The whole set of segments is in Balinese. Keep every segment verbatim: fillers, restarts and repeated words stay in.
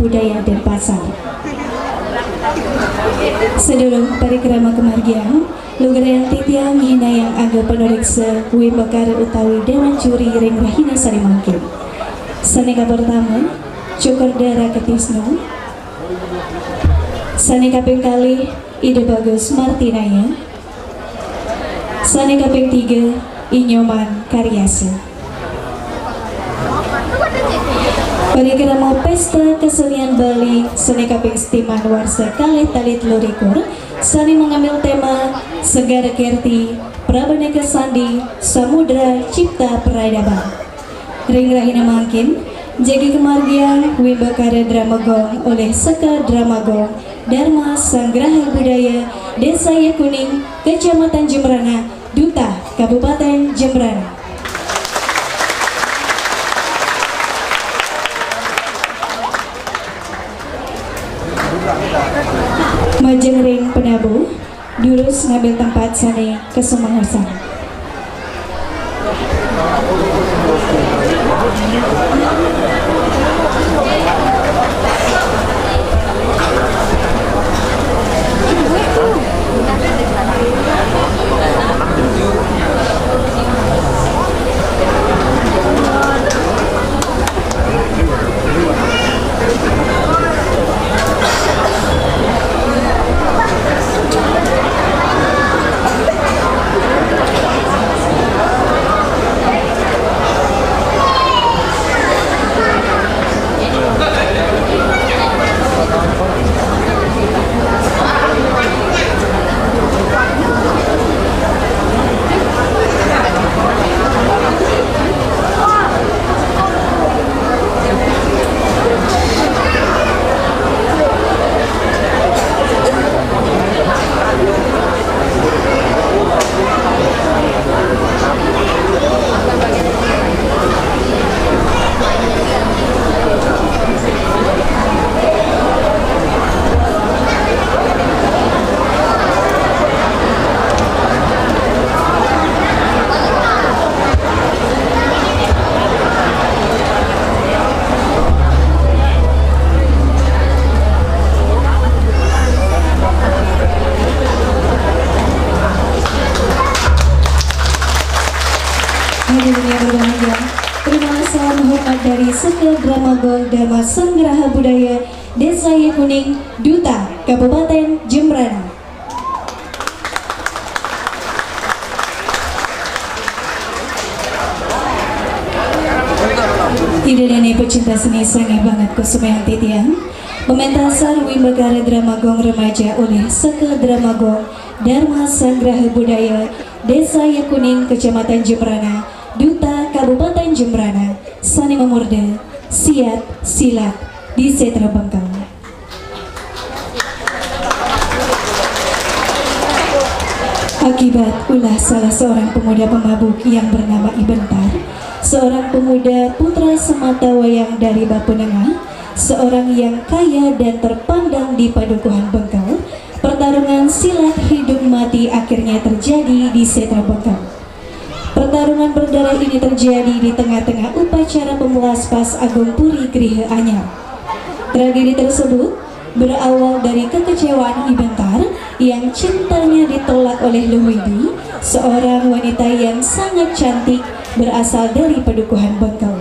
Budaya Denpasar. Sadurung parikrama kamargiang, lugrayang titiang hinayang angga panureksa wimbakara utawi dewan juri ring rahina sane mangkin. Sane kapertama, Cokor Dara Ketisno. Sane kaping kalih, Ida Bagus Martinaya. Sane kaping tiga, I Nyoman Karyasa. Parikrama Pesta Kesenian Bali sane kaping setiman warsa kalih tali telu likur, sane mangambil tema Segara Kerti, Prabaneka Sandi, Samudra Cipta Peradaban. Ring rahina mangkin, jagi kamargiang wimbakara drama gong olih Seka Drama Gong Dharma Sanggraha Budaya Desa Yekuning, Kecamatan Jembrana, Duta, Kabupaten Jembrana. Majeng ring penabuh, durus ngambil tempat sane kasumangusang. Hadirin yang berbahagia, terima kasih hormat dari Seka Drama Gong Dharma Sanggraha Budaya Desa Yekuning, Duta, Kabupaten Jembrana. Ida dane pecinta seni, sanget banget kusumayang titiang. Pementasan wimbakara drama gong remaja olih Seka Drama Gong Dharma Sanggraha Budaya Desa Yekuning, Kecamatan Jembrana, Duta, Kabupaten Jembrana, sane mamurda Siat Silat di Setra Bengkel. Akibat ulah salah seorang pemuda pemabuk yang bernama I Bentar, seorang pemuda putra semata wayang dari Bapa Nengah, seorang yang kaya dan terpandang di Padukuhan Bengkel, pertarungan silat hidup mati akhirnya terjadi di Setra Bengkel. Pertarungan berdarah ini terjadi di tengah-tengah upacara pemelaspas Agung Puri Griha Anyar. Tragedi tersebut berawal dari kekecewaan I Bentar yang cintanya ditolak oleh Luh Widi, seorang wanita yang sangat cantik berasal dari Padukuhan Bengkel.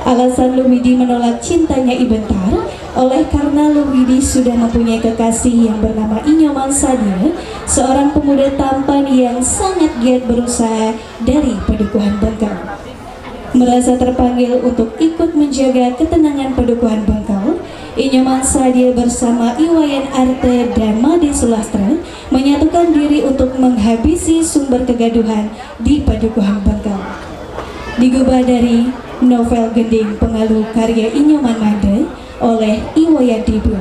Alasan Luh Widi menolak cintanya I Bentar oleh karena Luh Widi sudah mempunyai kekasih yang bernama I Nyoman Sadia, seorang pemuda tampan yang sangat giat berusaha dari Padukuhan Bengkel. Merasa terpanggil untuk ikut menjaga ketenangan Padukuhan Bengkel, I Nyoman Sadia bersama I Wayan Arte dan Made Sulastra menyatukan diri untuk menghabisi sumber kegaduhan di Padukuhan Bengkel. Digubah dari novel Gending Pengalu karya I Nyoman Made oleh I Wayan Dibul.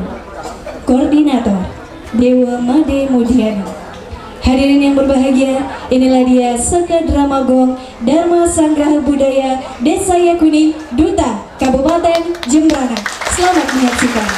Koordinator, Dewa Made Mudiani. Hadirin yang berbahagia, inilah dia Seka Drama Gong Dharma Sanggraha Budaya Desa Yekuning, Duta, Kabupaten Jembrana. Selamat menyaksikan.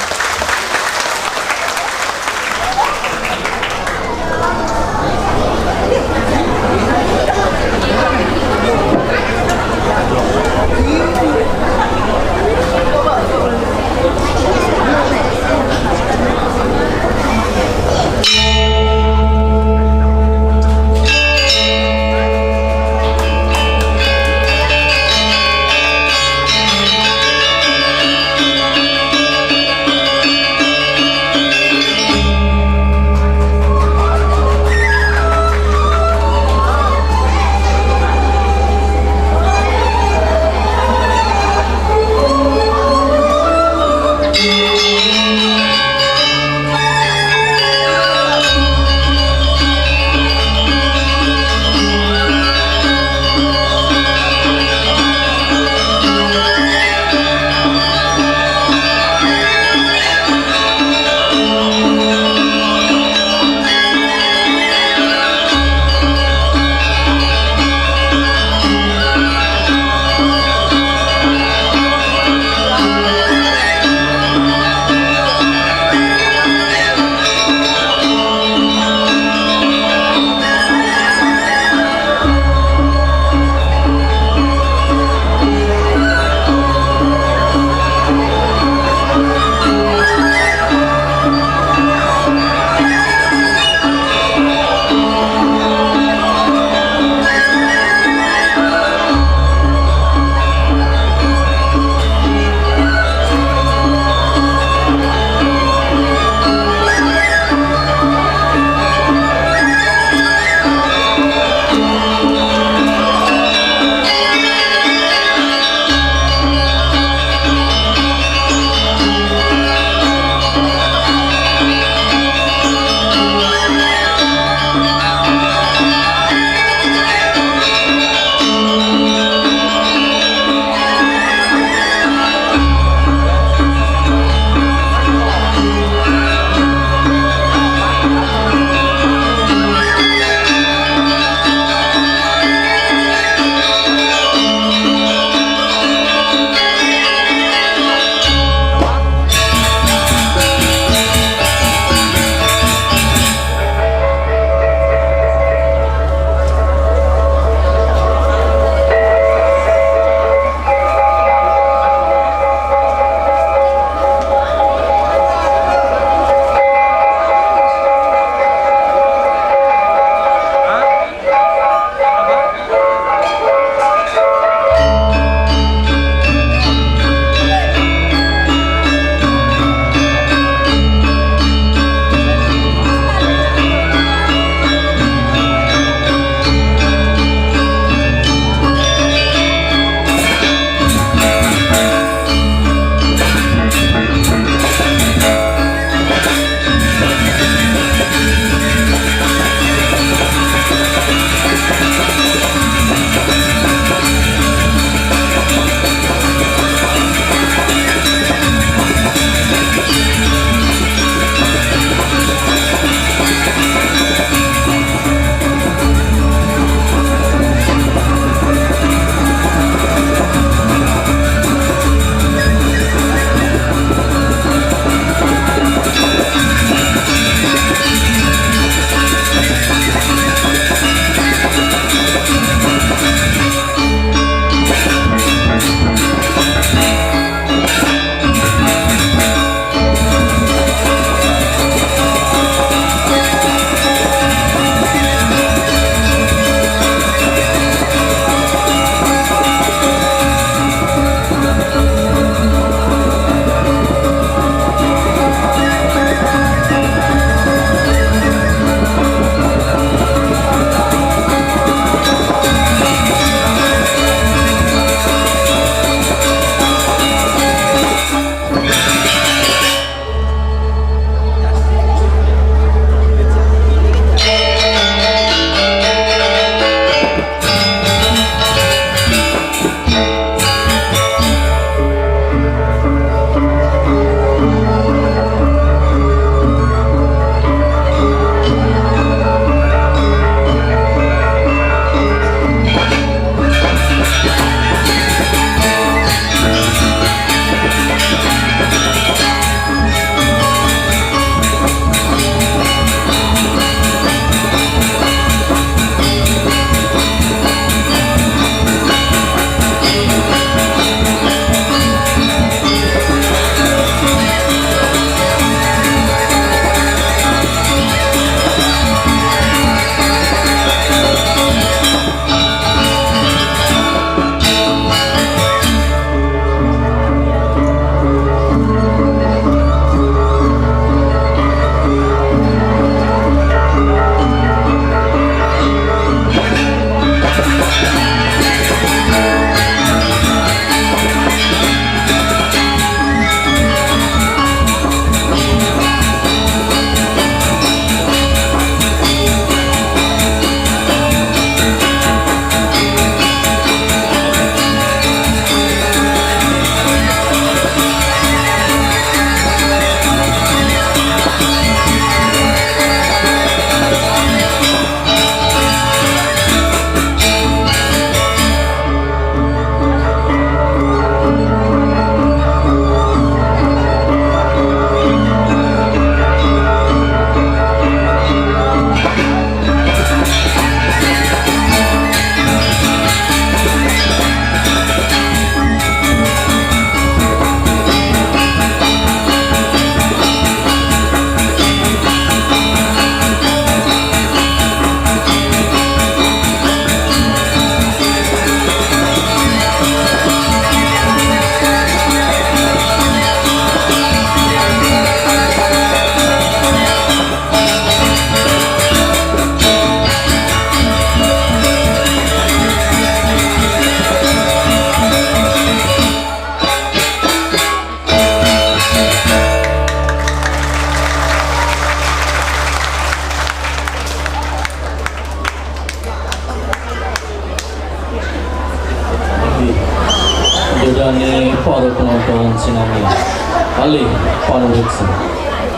Kalih panureksa,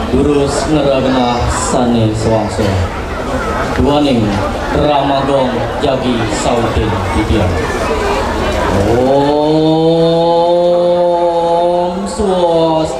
durus ngrereh genah sané soang-soang. Duaning Drama Gong jagi sautin titiang. Om Swastiastu.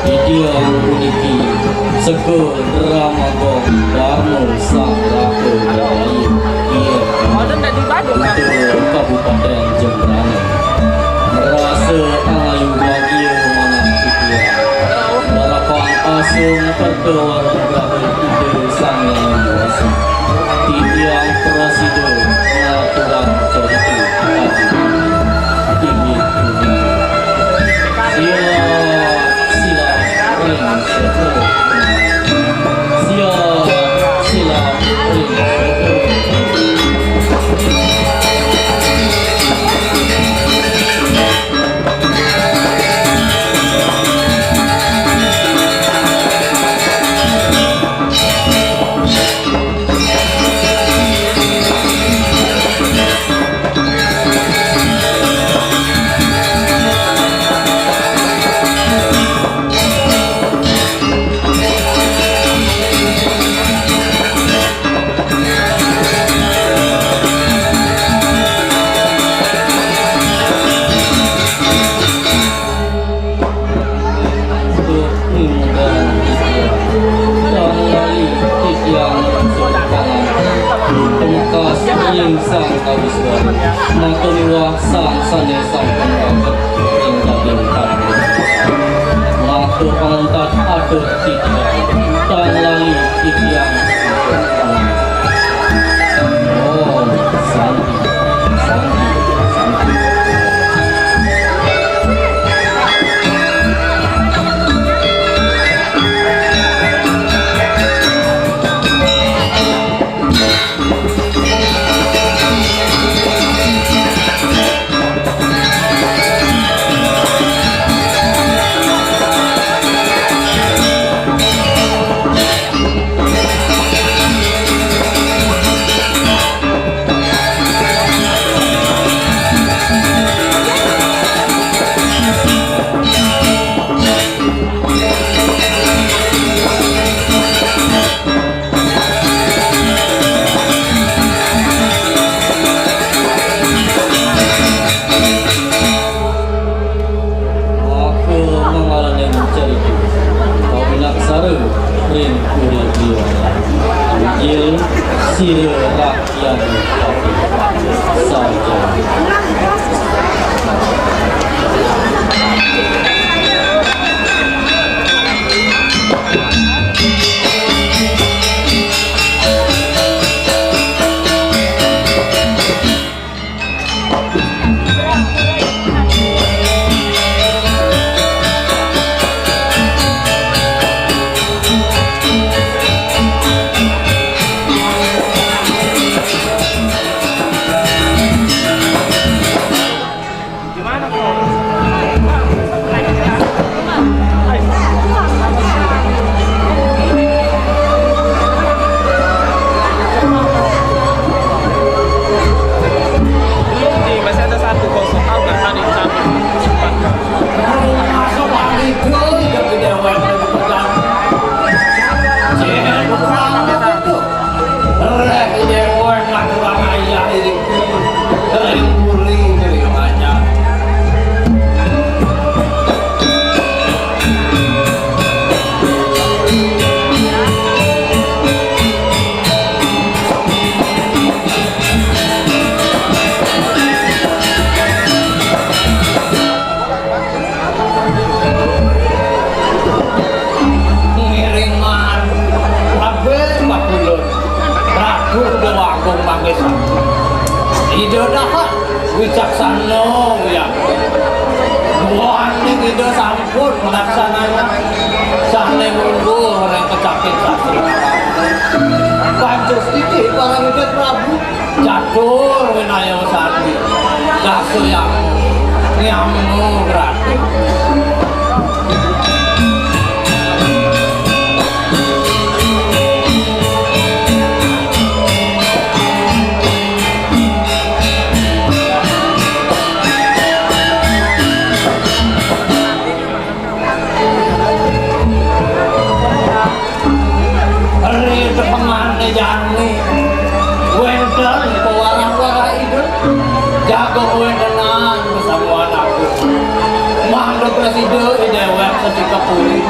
Titiang puniki seka Drama Gong Darma Sang Raka Daya, Iya, Kabupaten Jembrana. Rasa angayuh bagia manah titiang. Barapan asung kerta wara nugraha Ida Sang Hyang Widi Wasa. Titiang prasida ngaturang carita. Inggih punika. Siap sila ring setra. Siap sila ring setra. Untuk mengundang titiang, tang lali titiang sumangkangan pamungkas ring Sang Kawis Wara, matur miwah sang sané sampun ngangket ring daging tanah. Matur panguntat atur titiang, tang lali titiang sumangkangan. Om Santi, Santi, Santi. Maka mangalaning carita, pawinaksara ring puri liwat. Injil sira rakyat pati sarjana. Mangke sampun. Ida dahat wicaksana, ya. Buaning Ida sampun nglaksanayang sané mungguh ring kecaping sastra. Pancus titih para Ida Prabu, catur winaya sandi. Dasa yama, nyama brata. Ri tepengané jani wénten pawarah-warah Ida, jaga kawéntenan pasamuan agung. Mangda prasida I Déwék Sasika Puri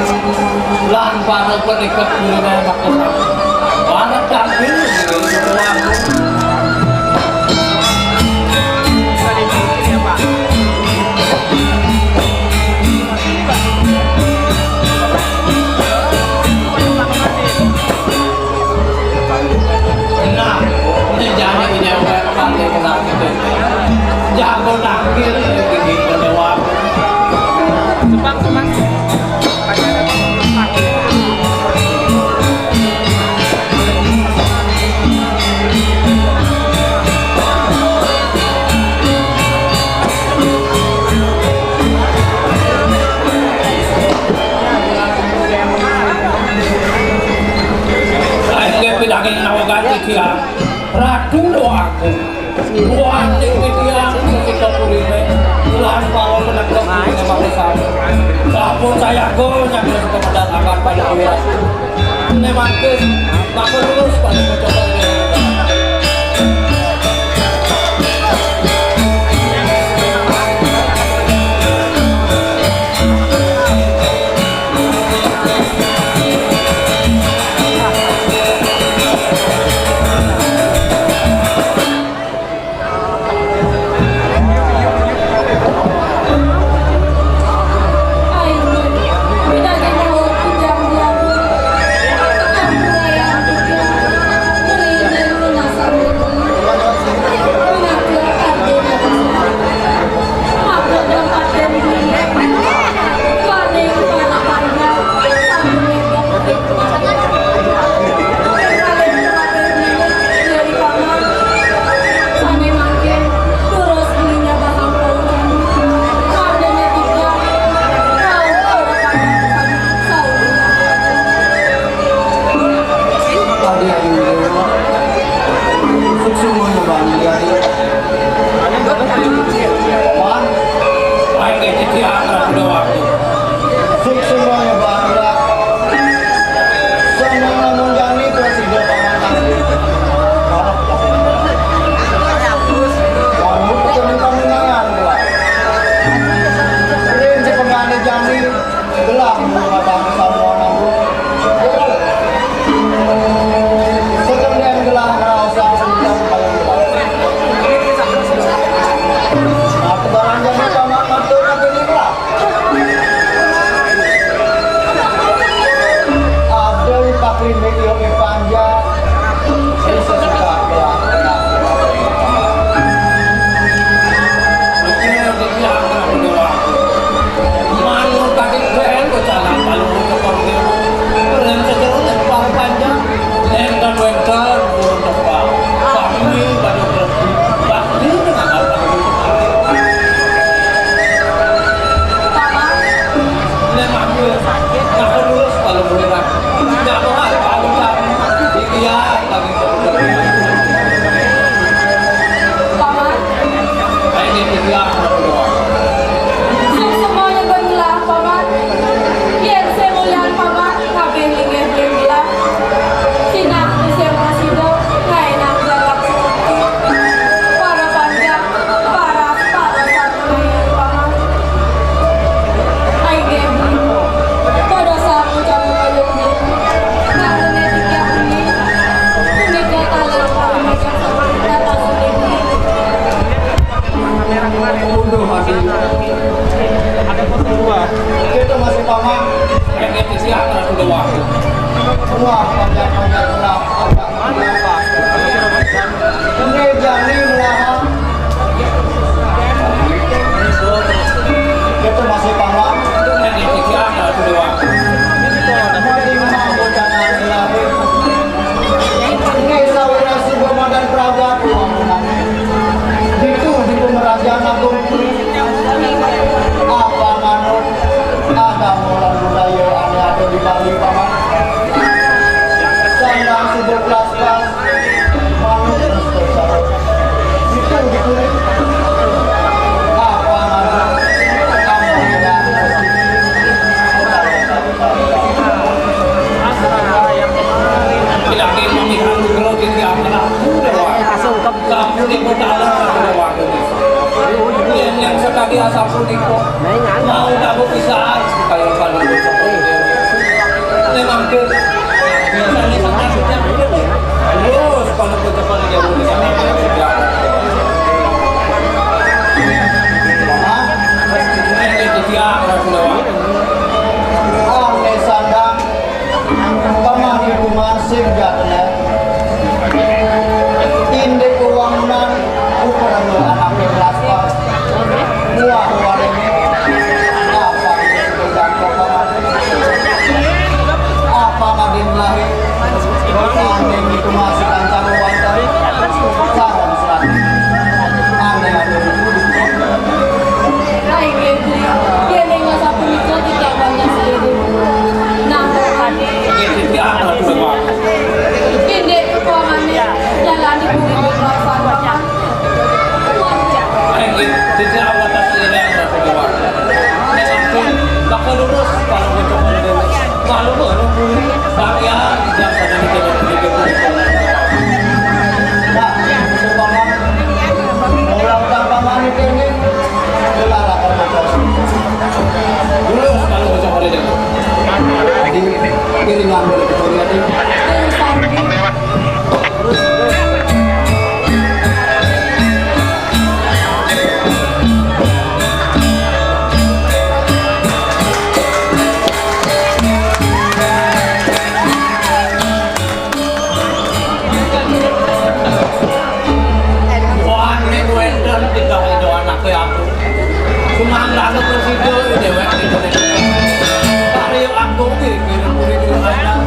lan para paniket puriné makasami. Para tampil ing Tuan. Nah, ini jani ini yang paling sakit. Jago tangkil, ini lewat. Tebak, tebak. Saengga pidaging nawegan titiang, Ratu Agung. Wantah titiang sasika puriné, lan para penegak puriné makasami. Sampun sayaga nyangga sika medal angkat pada wiras. Né mangkin, maka terus pada kocok. Yén, yén sakadi asapunika, mau dawuh pisan, kaya pada memang ké. Biasané sangat sejak terus kalau kecepat jauh di sana. Ané sandang Paman iku masih jatene. Indik wewangunan uparan anake laskar. Buah warene. Apa itu sedang paman? Apa maden lahir? Aneh itu masih kancang wantan. Sarang Baik, Gétri. Yén ing sapunika titiang banyak sairing. Nah, Gétri, tiang ora kuwi, Pak. Indik kekuangané jalani budi kekuasaan Paman. Baik, Gétri, tiang ora tas sairing, ora kuwi, Pak. Nek sampun bakal lurus, kalau bocah pada dewa. Malu baru pulih, Bang, ya, tidak pada mikir-mikir. Nah, seumpama orang utang paman ini, ini, itulah lapor bos. Dulu kalau bocah pada dewa. Jadi, piringan boleh dicuri aja. Wah, nek wénten tiga itu anaknya aku. Sumangga presiden di déwék di déwék. Pak Rio Agung di kirim murid di anak.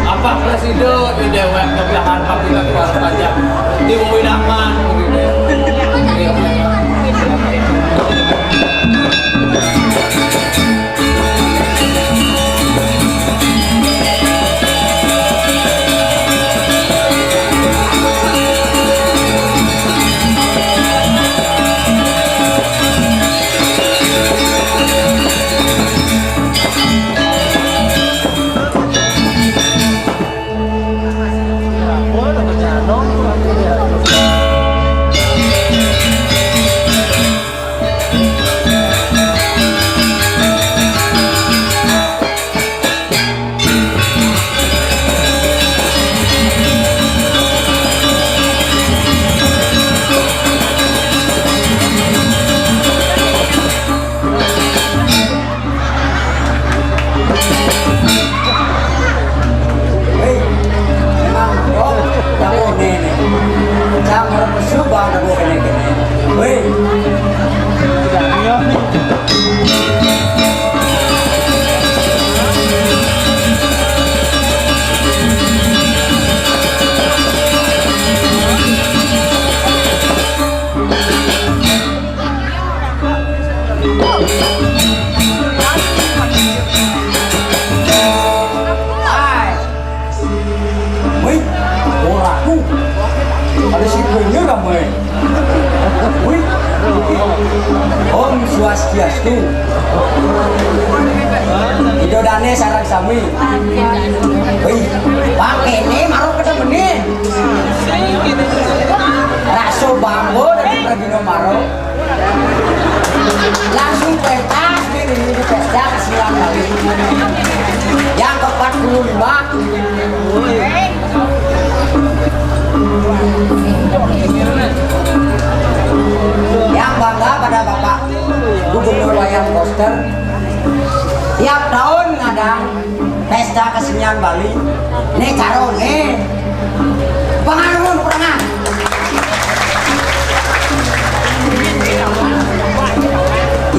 Apa presiden di déwék kebiasaan pagi lagi baru saja. Di Widangan begitu. Iya. Hei, memang dong, dapur nenek. Jangan mesum bang dapur nenek. Hei. Wih, ora aku. Ada si Gubernur kamu. Wih. Om Swastiastu. Ida dané sareng sami. Wih, pakéné maro ketemenin. Raso bangga dari Prabino maro. Langsung pentas nih di pesta kesenian Bali yang keempat puluh lima. Yang bangga pada Bapak Gubernur Wayan Koster, tiap tahun ngadang Pesta kesenian Bali. Né caroné. Panganuhun perangan.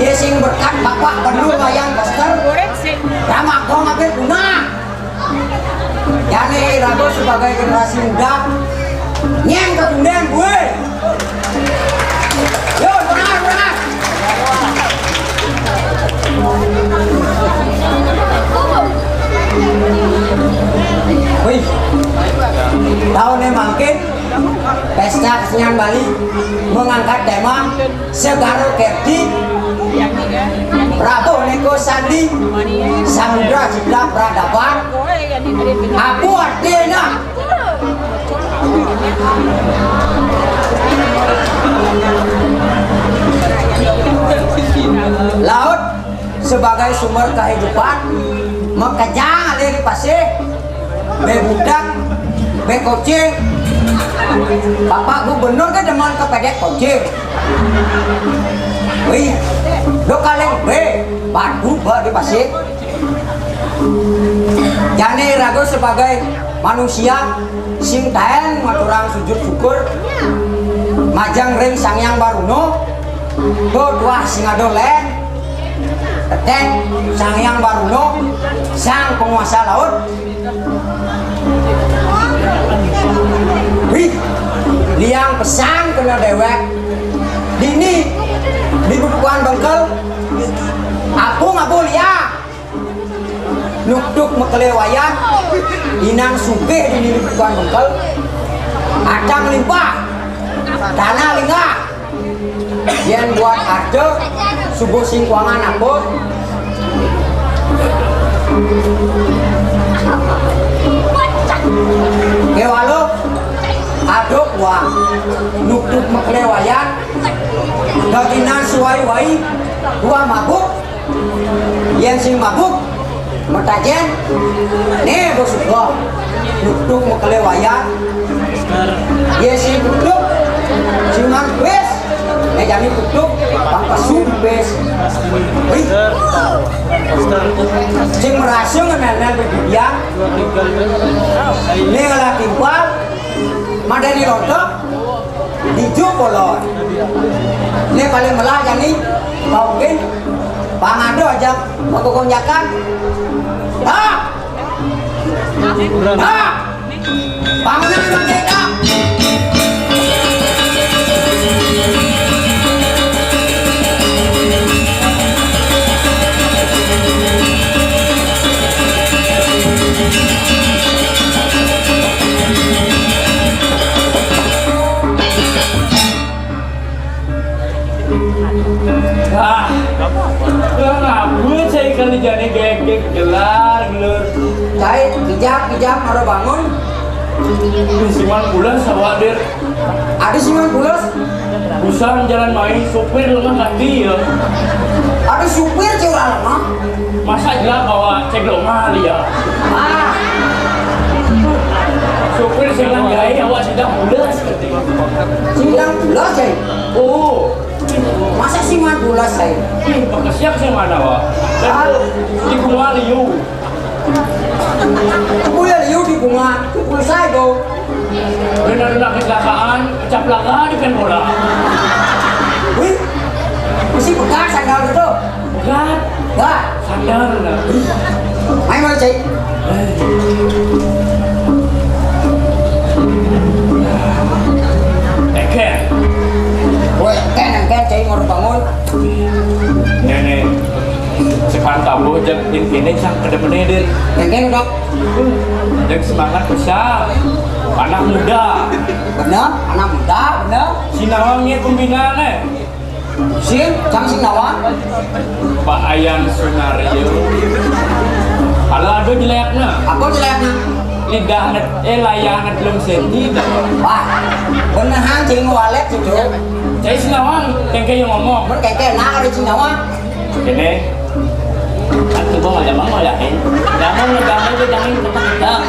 Yé sing berkat Bapak Gubernur Wayan Koster. Ramakong ape guna. Jani rago sebagai generasi muda. Nyén ketunden gue. Yo, benar, benar. Wih, tahun mangkin Pesta Kesenian Bali mengangkat tema Segara Kerti Prabu Neko Sandi Samudra Cipta Peradaban. Aku artinya. Sebagai sumber kehidupan, makejang alé di pasih, bé budak, bé kucing. Bapak gubernur kan demen kepedek kucing. Wih, lo kaleng bé, batu ba di pasih. Jani raga sebagai manusia, sing taén ngaturang sujud syukur majeng ring Sang Hyang Baruna, to tuah sing ada lén, tekén Sang Hyang Baruna, sang penguasa laut. Wih, liang pesan kena déwék. Dini, di bubuhan bengkel, apung abu liang. Nukduk makelé wayan, inang sugih di nilip tukang bengkel, acang limpah, tanah linggah. Yén buat harta, subuh sing kuangan apun. Kéwala, aduk uang, nukduk makelé wayan, daginang suwai-wai, dua mabuk. Yén sing mabuk, matajén, né bos gua. Nukduk makelé wayan. Yén sing kutuk, sing man kuis. Né jani kutuk, pang pesu kuis. Wih. Sing merasa ngenél-nél bebibian. Né ngalah timpal, madani rontok. Dijuk kolor. Né paling melah jani, mungkin pangado aja, menggonjakan. Tak! Tak! Bangunan merdeka! Ah, ngapa cai kali jani gegek gelar gelur. Cai, kijang, kijang, mara bangun. Di siman pula sawadir. Ada siman pula. Busan jalan main, supir lemah kaki ya. Ada supir cai orang lemah. Masa jelas bawa cek lemah dia. Ah. Supir siman jai awak tidak pulas. Silang pulas, eh. Oh. Masa siman pulas, eh? Ih, pakai siap sih mana, Wak? Ah. Di bunga liu. Aku ya liu di bunga. Aku pulsa itu. Benar-benar kecelakaan, pecah pelaga di kan bola. Wih, mesti pegat sandal itu. Pegat. Pegat. Sadar lah. Main mana, Cai? Engken. Woi, engken, engken, Cai, mau bangun. Nenek, sepan tabuh, jam ini sang kedemene, Dir. Engken, Dok. Jam semangat besar. Anak muda. Bener, anak muda, bener. Sinawangnya pembinaan, eh. Sing, cang sing nawang. Pak Ayan Sunario. Kalau ada jeleknya. Apa jeleknya? Lidah net, eh, layah net belum senti dah. Wah, beneran cing walet gitu. Saya sing nawang, kengke yang ngomong. Mun kengke nah ada sing nawang. Ini. Kan tuh gua ngajak mau yakin. Jangan ngejamai dia jangan ketak-ketak.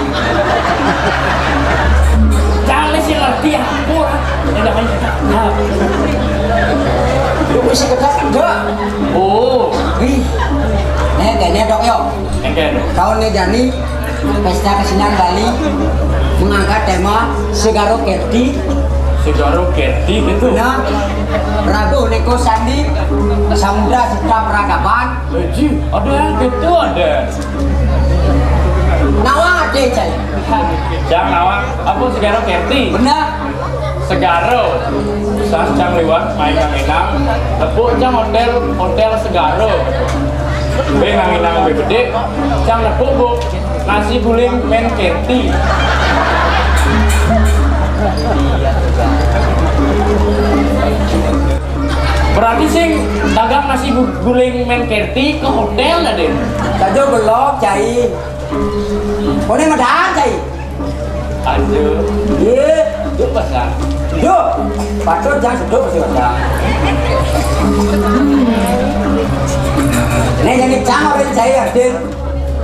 Jangan sih ngerti ya, aku orang. Ini jangan ketak-ketak. Lu mesti ketak enggak? Oh. Wih. Nih, kayaknya dok yo. Oke. Tahun nih Jani, Pesta Kesenian Bali mengangkat tema Segaro Kerti. Segaro Kerti gitu. Nah, Rabu Neko Sandi, Samudra Citra Peradaban. Lagi, ada yang gitu ada. Nawang ada, Cai. Cang nawang, apa Segaro Kerti? Benar. Segaro. San cang liwat main nang enang. Tepuk cang hotel, hotel Segaro. Bé nang enang bé bedé, cang tepuk bu. Nasi guling men Kerti. Berarti sing dagang nasi gu- guling men Kerti ke hotel dah deh. Saja belok, Cai. Koné medal, Cai. Aduh. Iya. Yuk pasang. Yuk. Patut jangan seduk sih pasang. Né jani cang orang cai adén.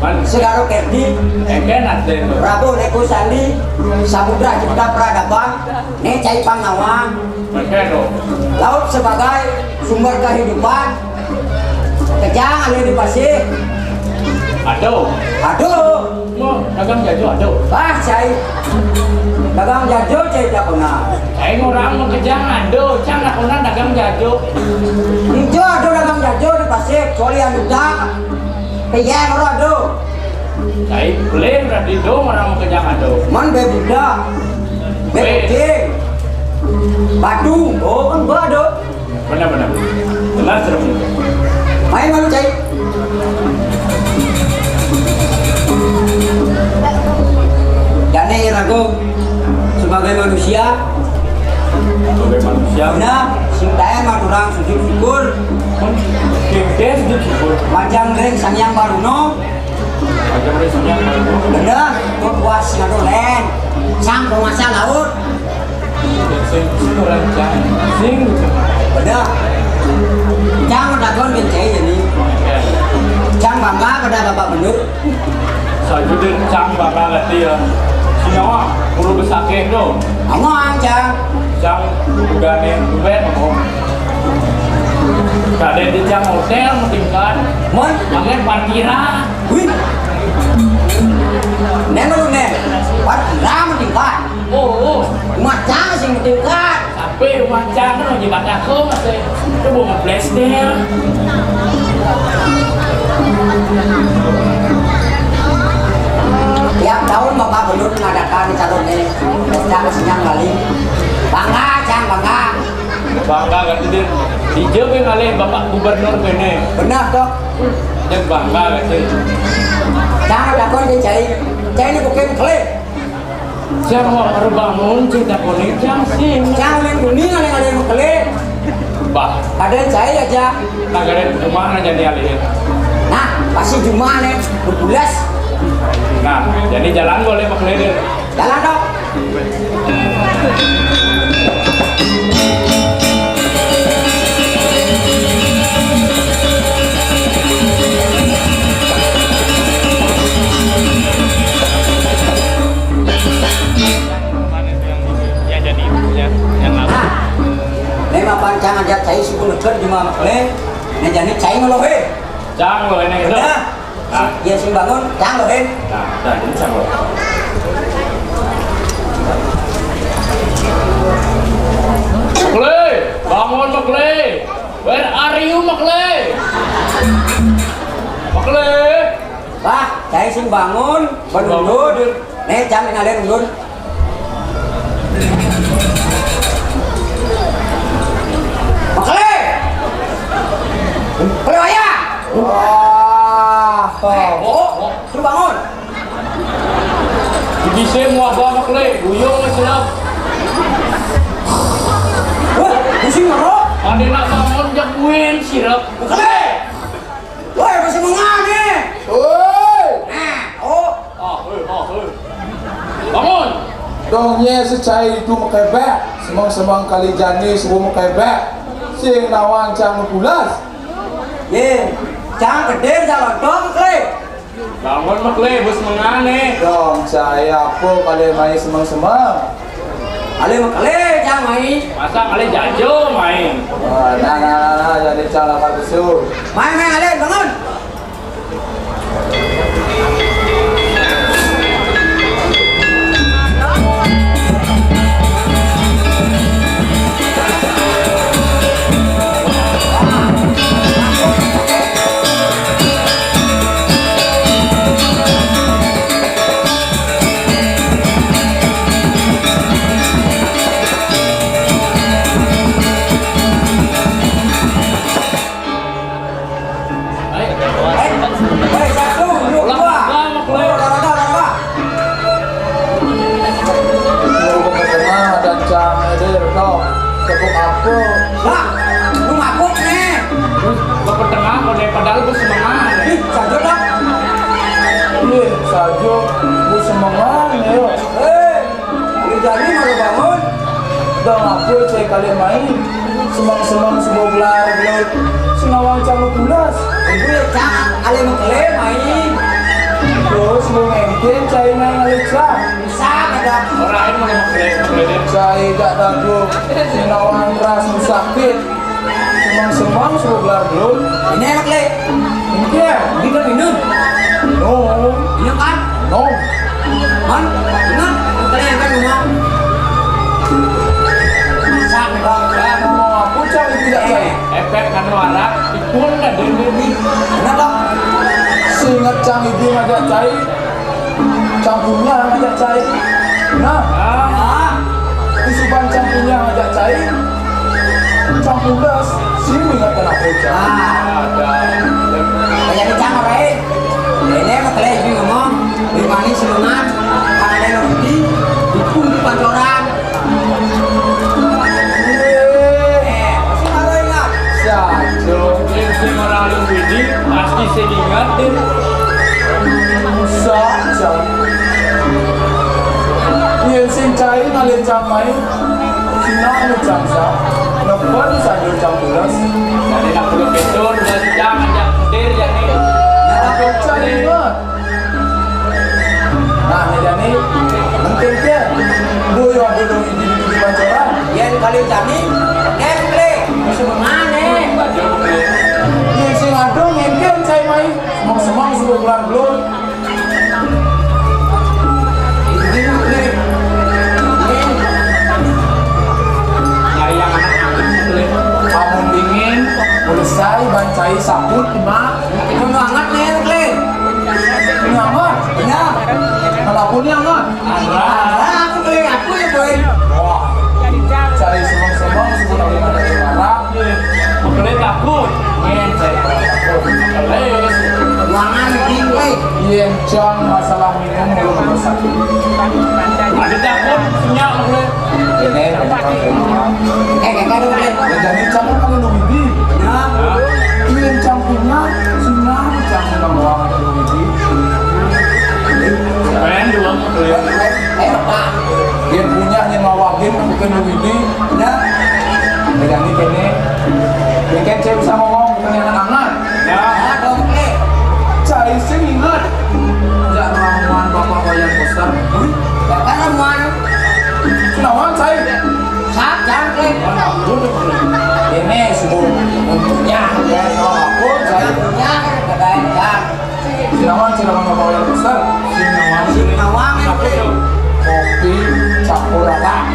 Man. Segara Kerdi. Éngkén adén. Prabu Leko Sandi, Samudra Cipta Peradaban. Né cai pangnawang. Éngkén to. Laut sebagai sumber kehidupan. Kejang alih di pasir. Aduh. Aduh. Mau dagang jajo aduh. Bah, cai. Dagang jajo cai tak pernah. Cai ngurang mau kejang aduh, cang tak pernah dagang jajo. Ijo aduh dagang jajo di pasir, kecuali anu tak. Piyé ngoro aduh. Cai beli berarti do orang mau kejang aduh. Man bé budak. Bé kucing. Batu, oh kan bé aduh. Benar, benar. Benar, serem. Main malu, cai. Jani ragu sebagai manusia. Sebagai manusia. Benar, sing taén mah kurang sujud syukur. Sing taén sujud syukur. Majang ring Sang Hyang Baruna. Bener, kok puas ngaduh lén. Cang pemasa laut. Sing, sing orang cang. Sing. Bener. Cang takon gén cai jani. Cang bangga pada Bapak Benur. Sajudin cang bangga ngerti ya. Sinyawa, guru besakeh tuh. Aman, cang. Cang, bukannya, bukan, ngomong. Kadén di cang hotél, metingkat. Mon? Pakai parkiran. Wih. Nén lu, nén. Pat ram tingkat. Oh, oh. Macam sing tingkat. Tapi macam kan lagi bakat aku masih. Itu mau ngeblestel. Tiap tahun Bapak Benur mengadakan calonnya pesta kesenian Bali. Bangga, cang, bangga. Bangga kan, Din. Dija bé ngalih Bapak Gubernur kéné. Benar, Dok. Dia bangga kan, Din. Cang takon, Din, cai. Cai ini bukan kelih. Cang mau baru bangun, cai takon, Din, cang sing. Cang main kuning, ngalih-ngalih kelih. Bah. Ada cai aja. Nah, ada rumah aja nih alihin. Nah, pasti rumah nih, dua belas. Nah, jadi jalan boleh pakai, Din. Jalan, Dok. Yang jadi, ya, yang lama. Nah, né mapan cang ajak cai sepuluh ker di mana, Kle? Né jani cai ngelohe. Cang ngelohe, né, gitu. Nah. Nah. Yén sing bangun, cang lohin. Nah, nah, ini cang loh. Mekle, bangun, Mekle. Where are you, Mekle? Mekle. Bah, cai sing bangun, bangun. Bangun. Né, cang ngalih ulun. Mekle! Mekle wayah! Wah, oh, oh, suruh bangun. Di sini mau apa, Mekle? Buyung selap. Wah, pusing ngerok. Ada nak bangun, jak buin, sirap. Mekle! Woi, masih mengan nih. Woi. Nah, oh. Ah, hei, ah, hei. Bangun. Dong nyé secai itu makebek, semang-semang kali jani subuh makebek. Sing nawang cang pulas. Yé, cang gedé cang lontong, Kle. Bangun, Mekle, bus mengan nih. Dong cai apa kali mai semang-semang. Ale Mekle cang mai. Masa kali jajo mai. Wah, nah, nah, nah, nah, jadi cang lapar besuk. Mai, mai, ale, bangun. Hei, hei, satu, dua, dua. Olahraga, olahraga. Lu ketengah dan cang edér, toh. Tepuk apa? Lah, lu mabuk nih. Lu ketengah, padahal gua semangat. Ih, saja dah. Ih, saja, gua semangat, ya. Hei. Jani malu bangun. Dong apa cai kalian main? Semang-semang sebuah gelar gelut. Nawang Cang Pulas. Ibu ya, Cang, ale mengkele mai. Terus mau ngengken cai main ale Cang. Bisa ada. Orang lain mau mengkele, mengkele. Cai jak dadu. Nawang ras sakit. Semang-semang suruh gelar belum. Ini enak, Le. Ini dia. Minum, minum. No. Minum kan? No. Man, minum. Kalian kan rumah. Masak, Bang. Ya, ngomong apa, Cang, itu tidak, Cang? Eh, efek anu arak, ipun ada ini. Kenapa? Seingat Cang Ibu ngajak cai, Cang Punya ngajak cai. Nah, ah, isuban Cang Punya ngajak cai, Cang Pulas, sing ingat kenapa, Cang? Ah. Ada. Kayak di Cang, Rai. Ini mah kelai ngomong, di manis semangat, karena ada yang di, di pun di pancoran. Eh, masih baru ingat. Sajo. Yang sing orang lu Widi, pasti sing ingat deh. Sajo. Yang sing cai ngalir camai, sina anu cangsa, nepen sajo Cang Pulas. Jadi nak perlu betul, udah jangan, jangan petir, jadi. Nah, cai ingat. Nah, ini jani, penting ke. Bu, yo, dulu di, di, di pancoran. Yen kali jani, eh, Kle, sebenarnya. Ini sing ado, ngengken cai mai. Semang-semang, suruh bulan belum. Ini, Kle. Nyari yang anak-anak, Kle. Amun dingin, mulai bancai sabut, Mak. Itu anget nih, Kle. Ini anget? Iya. Kenapa ini anget? Anget. Anget, Kle. Aku ya, Boy. Wah. Cari semang-semang, sebut aku ada yang marah. Kle takut. Iya, cari takut. Kle. Ruangan, Kle. Iya, Cang, masalah minum belum selesai. Ada takut, punya, Kle. Ini, eh, kakak dulu, Kle. Ya, jadi Cang kan ada Luigi. Ya. Ini yang Cang punya, Cina, Cang punya uang ada Luigi. Keren dua, Kle. Eh, Pak. Dia punya, yang ngawagin, bukan Luigi. Ya. Ya, jadi gini. Bikin saya bisa ngomong, bukan yang anak-anak. Ya. Cai sing ingat. Jak ramuan Bapak Wayan Koster. Bapak ramuan. Nawan cai. Sat, jangkrik. Ini semua. Untuknya, ya, kalau aku, cai. Untuknya, kagak, Jang. Sinawan, sinawan Bapak Wayan Koster. Sinawan. Sinawan, apa tuh? Kopi campur rara.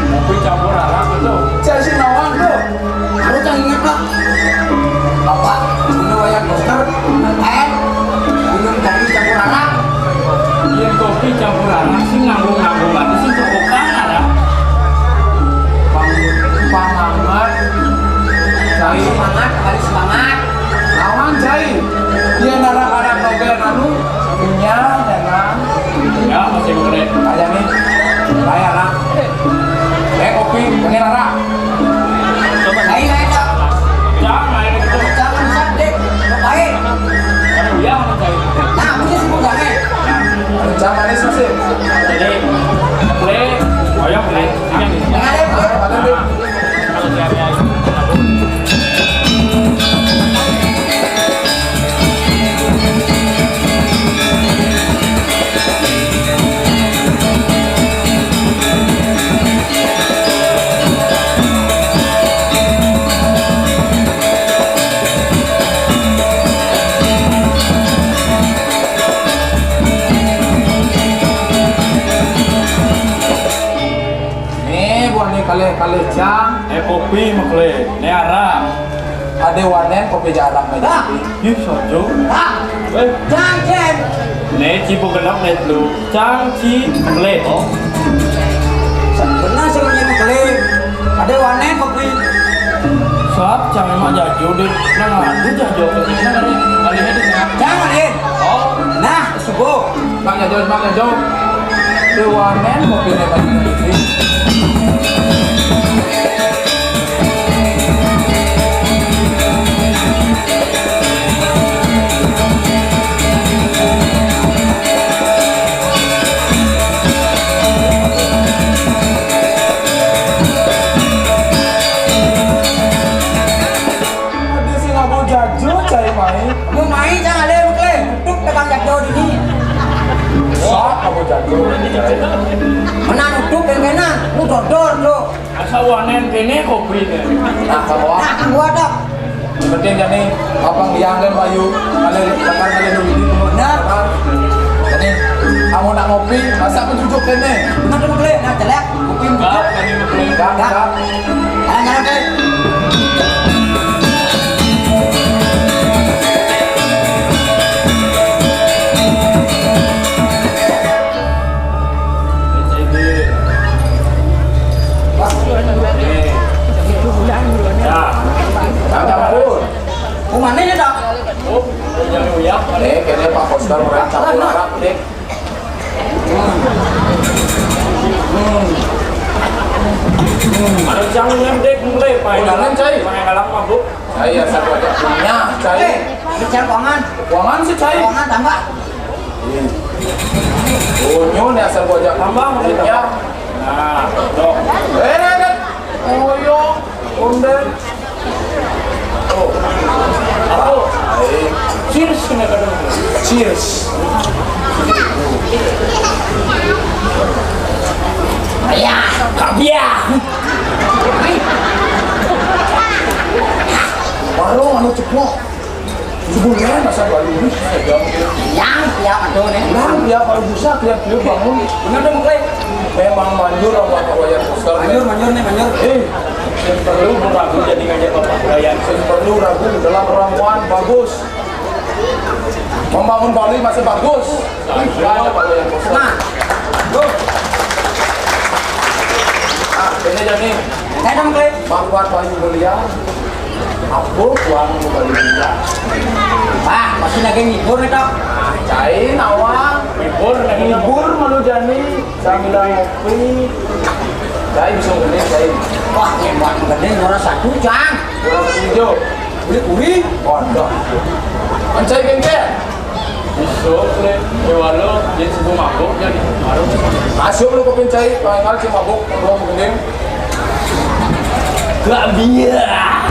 Kopi campur rara, betul. Cai sinawan tuh. Aku tak ingat, Pak. Bapak, ini wayang poster, eh, minum kopi campur arak. Iya, kopi campur arak sih, nanggung-nanggung aja sih, kebukaan arak. Pang-, pangangat, cai. Semangat, balik semangat. Lawan cai. Iya, narak-arak novel anu, punya, jangan. Ya, masih keren. Aja nih. Bayar, ah. Eh, kopi, pengen, Ra. Coba. Ayo, ayo, Cak. Jangan, ayo, gitu. Jangan, Cak, deh. Baik. Aduh, ya, mana, Cak? Nah, punya si Bujang, eh. Aduh, Cak, manis, masih. Jadi, play, oyong, play. Ini, nih. Ada, ada, ada. Nih, buah nih, kalih, kalih, Cang. Eh, kopi, mah, kalih. Nih, arak. Ada wanen kopi jarang aja. Dah. Ih, sojo. Dah. Eh. Jangan, Cen. Nih, cipu genep nih lu. Cang, ci, mele. Oh. Benar sih, punya mele. Ada wanen kopi. Sap, Cang, emang jajo deh. Nah, lu jajo ke sini, nah, kali ini. Jangan, eh. Oh. Nah, subuh. Mang Jajo, Mang Jajo. Dewanen kopi nih, Pak Jajo. Menan uduk kéné, lu dodol, Dok. Asa wanen kéné kopi né. Nah, kamu. Nah, kamu ada. Penting jani, apa yang Bayu, kalian bakal kalian dulu ini. Benar. Jadi, kamu nak ngopi, masa mencucuk kéné? Benar, benar, benar. Nah, jelek. Kopi. Enggak, enggak, enggak. Enggak, enggak. Jalan, jalan, Dek. Wah. Nih. Ya. Kagak, Bun. Rumahnya ya, Dok? Oh, yang uyah. Eh, kayaknya Pak Koster merancang orang, Dek. Hmm. Hmm. Hmm. Ada jangan, Dek, mulai, Pak. Oh, jangan, Cai. Pak, yang galak mabuk. Cai, asal gua ajak punya, Cai. Eh, ini Cai, keuangan. Keuangan sih, Cai. Keuangan tambah. Iya. Punya nih, asal gua ajak tambah, punya. Nah, dok. Eh, eh, eh. Oh, yo. Onde. Oh. Apa? Cheers, kena kata. Cheers. Ya, kabiah. Baru anu ceplok. Sebulan masa baru ini. Yang tiap aduh nih. Yang tiap baru bisa, tiap dia bangun. Bener dong, Kle. Memang manjur apa Pak Wayan Koster. Manjur, manjur nih, manjur. Eh, yang perlu ragu jadi ngajak Bapak Wayan. Yang perlu ragu dalam ramuan bagus. Membangun Bali masih bagus. Nah, Pak Wayan Koster. Nah. Tuh. Ah, ini aja nih. Saya dong, Kle. Bang Wan Bayu Mulia. Apa Wan Bayu Mulia? Wah, pasti lagi ngibur nih, Tok. Ah, cai, nawa. Ngibur, ngibur malu jani. Sambil ngopi. Cai bisa gede, cai. Wah, hebat gede, nomor satu, Cang. Nomor satu hijau. Boleh kuwi? Waduh. Kan cai bengkel. Bisa, Le. Ya, walau, dia sebelum mabuk, jadi baru. Masuk lu ke pencai, kalau cai mabuk, ngobrol mending. Gak biar.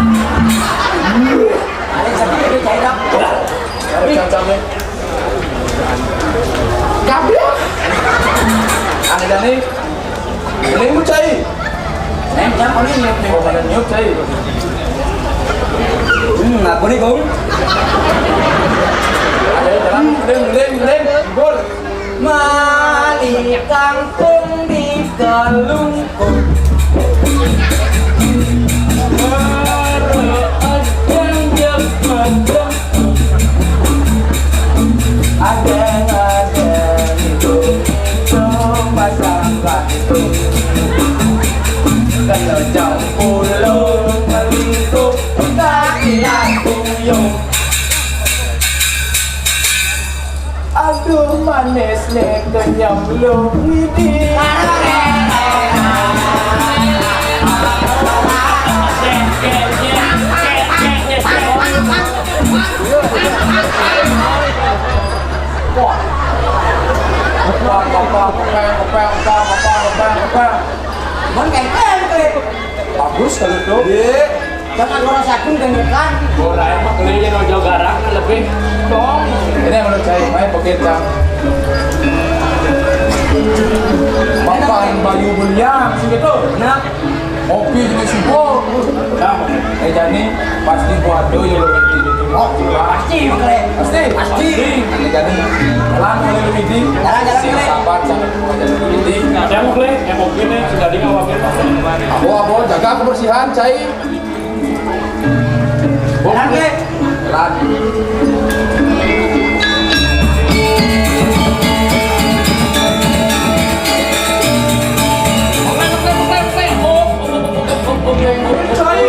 Ada cai, ada cai, Dok. Ada cai, cai. Gablek. Ane jani. Ini mu cai. Neng, jangan kau ini nyup, nyup. Oh, pada nyup cai. Hmm, aku nih, Kong. Ada jalan, deng, deng, deng. Bur. Mali kangkung di Galungkung. Baru aja jam magang. Adeng-adeng itu, itu pasang batu. Kalau jam puluh keliru, tak hilang kuyung. Aduh, manis nih kenyam lu ini. Mon kayak keren, keren. Bagus kalau itu. Iya. Jangan orang sakit dan ngekan. Orang emang keliling yang jauh garang lebih tong. Ini yang menurut saya, main pakai cang. Makan bayu belian, sih gitu. Nah. Kopi jenis ibu. Nah. Eh, jadi pasti buat do ya lo gitu. Oh, pasti, Kle. Pasti? Pasti. Eh, jadi jalan mulai lo gitu. Jalan, jalan, Kle. Sabar, jangan lupa jalan gitu. Nah, saya mau, Kle. Yang kopi nih, sudah di bawah, Kle. Abo, abo, jaga kebersihan, cai. Jalan, Kle. Jalan. Cai.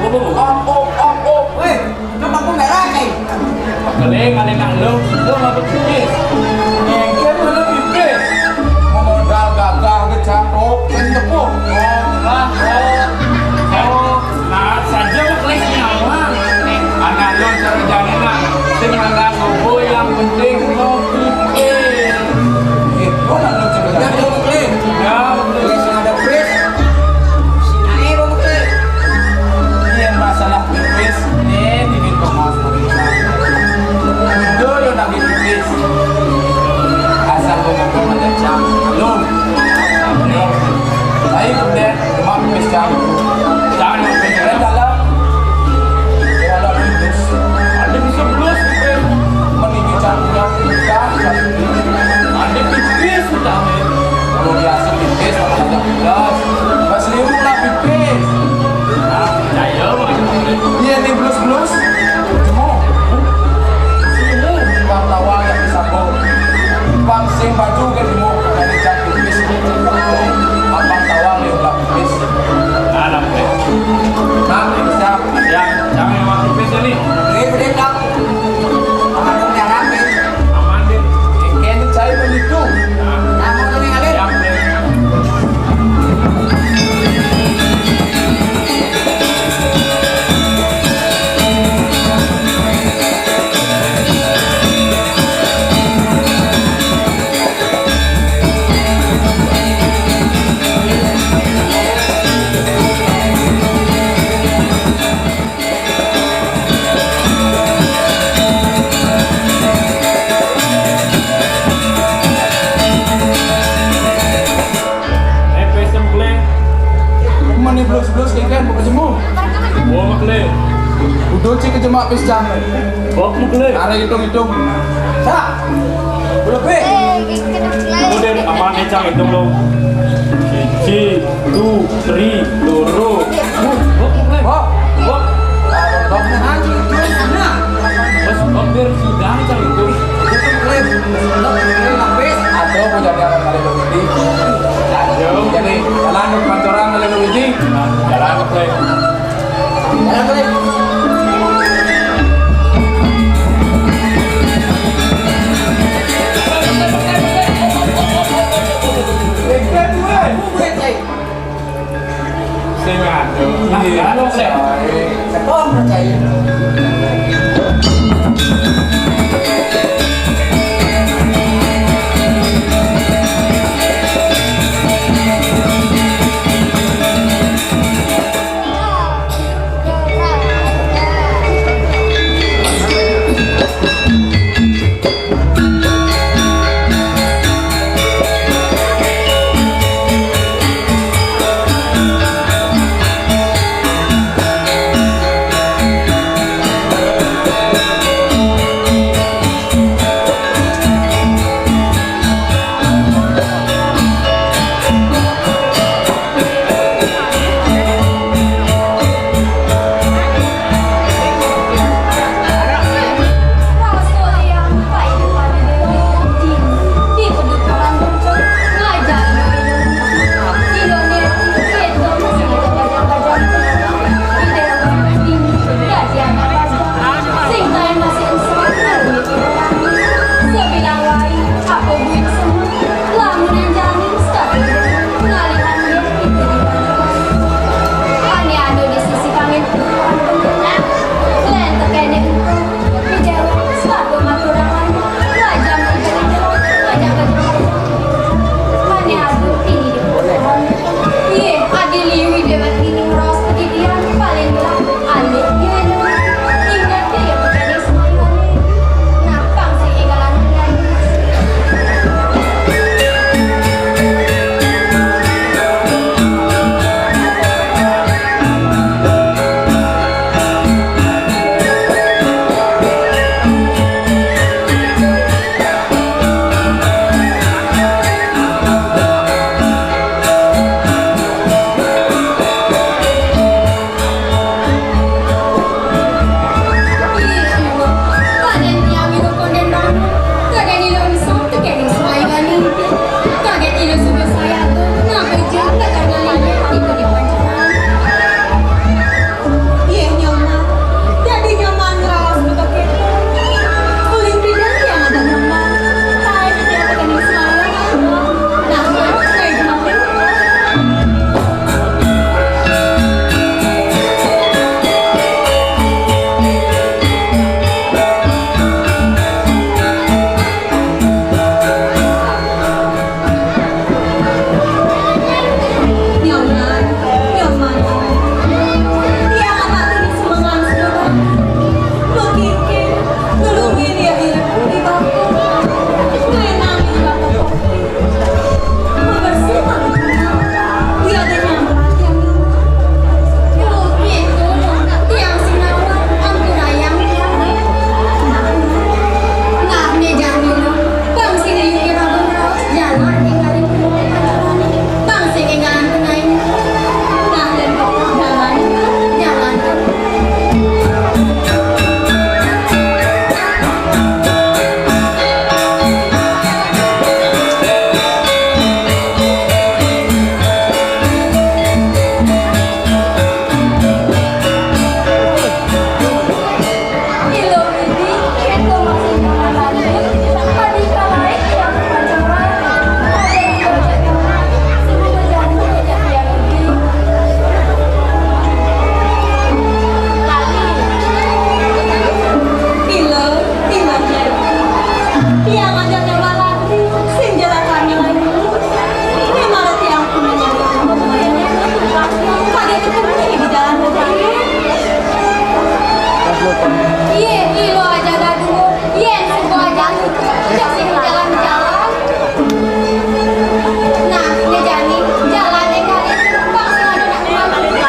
Om, om, om, om. Weh, lu lampu merah, Cai. Kele, kele nak lu, lu nggak berpikir. Mikir lu lebih pipis. Modal gagah, gecak, oh, kan tepuk. Oh, lah, oh. Oh, nah, saja lu kele nyawa. Anak lu cara jalan lah. Blus, blus, kéngkén, buka jemu. Wah, Mak Lé. Udah, cik, ke jemak pisang. Wah, Mak Lé. Arah hitung-hitung. Sa. Udah, Bé. Udah, aman, Cang, hitung lo. Siji, two, three, loro. Wah, Mak Lé. Wah. Wah. Wah. Nah. Wes, hampir sudah, Cang, itu. Itu klaim. Klaim habis. Aduh, mau jadi orang kali dong ini. Aduh. Jadi, jalan ke pancoran kali dong ini. Nah, jalan ke klaim. Jalan, klaim. Klaim, klaim, klaim. Sing ado. Iya. Anu, Sek. Sekolah percaya. Sing kain masih usah, lalu mikir orang. Sebilang wae, apa buin semua, lamun enjani, stabil, pengalihan dia, itu di pancoran. Ane anu di sisi pangin, orang penting. Lain tekene engko, di dewa, selaku matur awan, wajah menjadi jelas, wajah kejelas. Ane anu ini di pancoran. Iye, adi liwi dewek ini ngeros kejadian paling gelap. Alit, iye, ingat, iye, bukan Ismail. Nah, pang sing enggalan. Iyeh, Nyoman. Dadi Nyoman ngraos beto kéto. Ulih pidan tiang ada Nyoman. Kaé tiang tekening sembahyang. Nah, kaé jematin. Nyoman, Nyoman. Tiang anak tuni semengan sedotan. Bekikir, ngelungin ya irit di batu. Ngerenang di batu kopi. Bebersih kalau kenal. Dia ada nyamperan tiang, Nyoman. Yo, gitu, Nyoman. Tiang sinawat, ampun ayang, tiang. Nah, né jani lo. Bang sing ayu ira bang raos jalan tinggalin kulo pacaran. Bang sing enggalan kenain. Nah, dan jalan, jalan. Tiang ada nyawa lagi, sing jalan kami lagi. Ini malah tiang punya nyawa. Kagak ketemu ini di jalan aja ini. Iye, ilo aja gaduh. Iye, suko aja. Cak sini jalan-jalan. Nah, ini jani, jalan yang kali. Bang, sing ada nak kembali.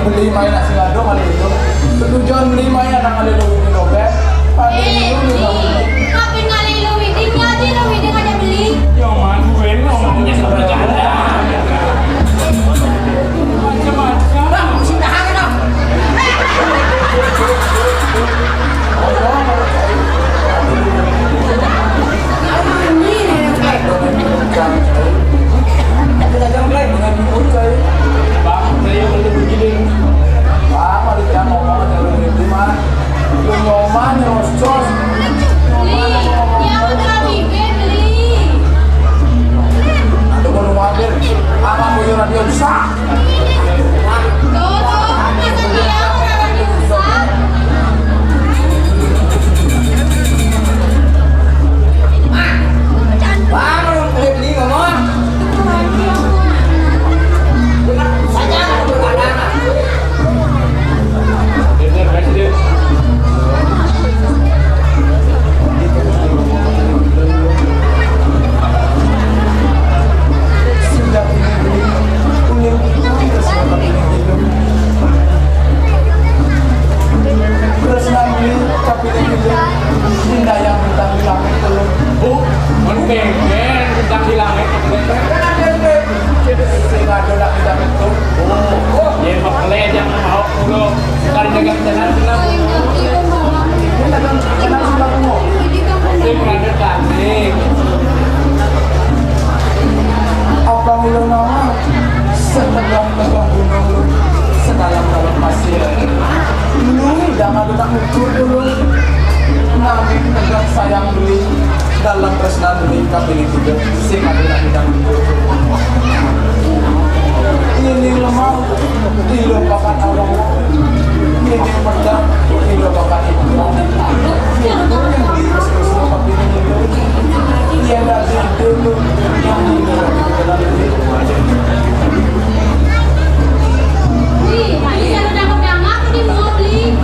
Beli main nasi ladung kali itu. Setujuan beli main anak kali lu ini dompet. Kali Eh, ini lu ini. Ngapain kali lu ini? Ngaji lu ini ngajak beli. Yang mana gue ngomongnya sama janda. Macam-macam. Bang, sing tahan, Bang. Bang, saya yang beli begini. Bang, ada yang ngomong ada lu ini, Bang. Lu nyoman, nyerocos. Beli, ya udah, Bibi, beli. Aduh, baru mampir. Apa gue radio rusak? Tuh, tuh, masa dia orang diusap? Bang, lu beli, beli ngomong. Saja, lu berada. Terus nanti, tapi ini pindah yang bintang di langit tuh. Bu, mun pengen bintang di langit. Sing ada nak bintang itu. Oh, dia mah kelihatan mau pulang. Sekali dagang jalan, senang. Ini dagang jalan, senang, Bu. Sing ada cantik. Apa mula nama? Setegah-tegah gunung lu, sedalam-dalam pasir. Lu jangan lupa ukur dulu. Nami tegak sayang beli, dalam tresna beli, kami tiga sing ada nak bintang. Ini lemah. Ilo pakan awak. Ini yang pernah. Ilo pakan ibu. Yang dulu yang di terus-terus lo pakai ini dulu. Yang dari dulu. Yang di dalam dulu. Wih, ini kalau dapat damak, ini mau beli.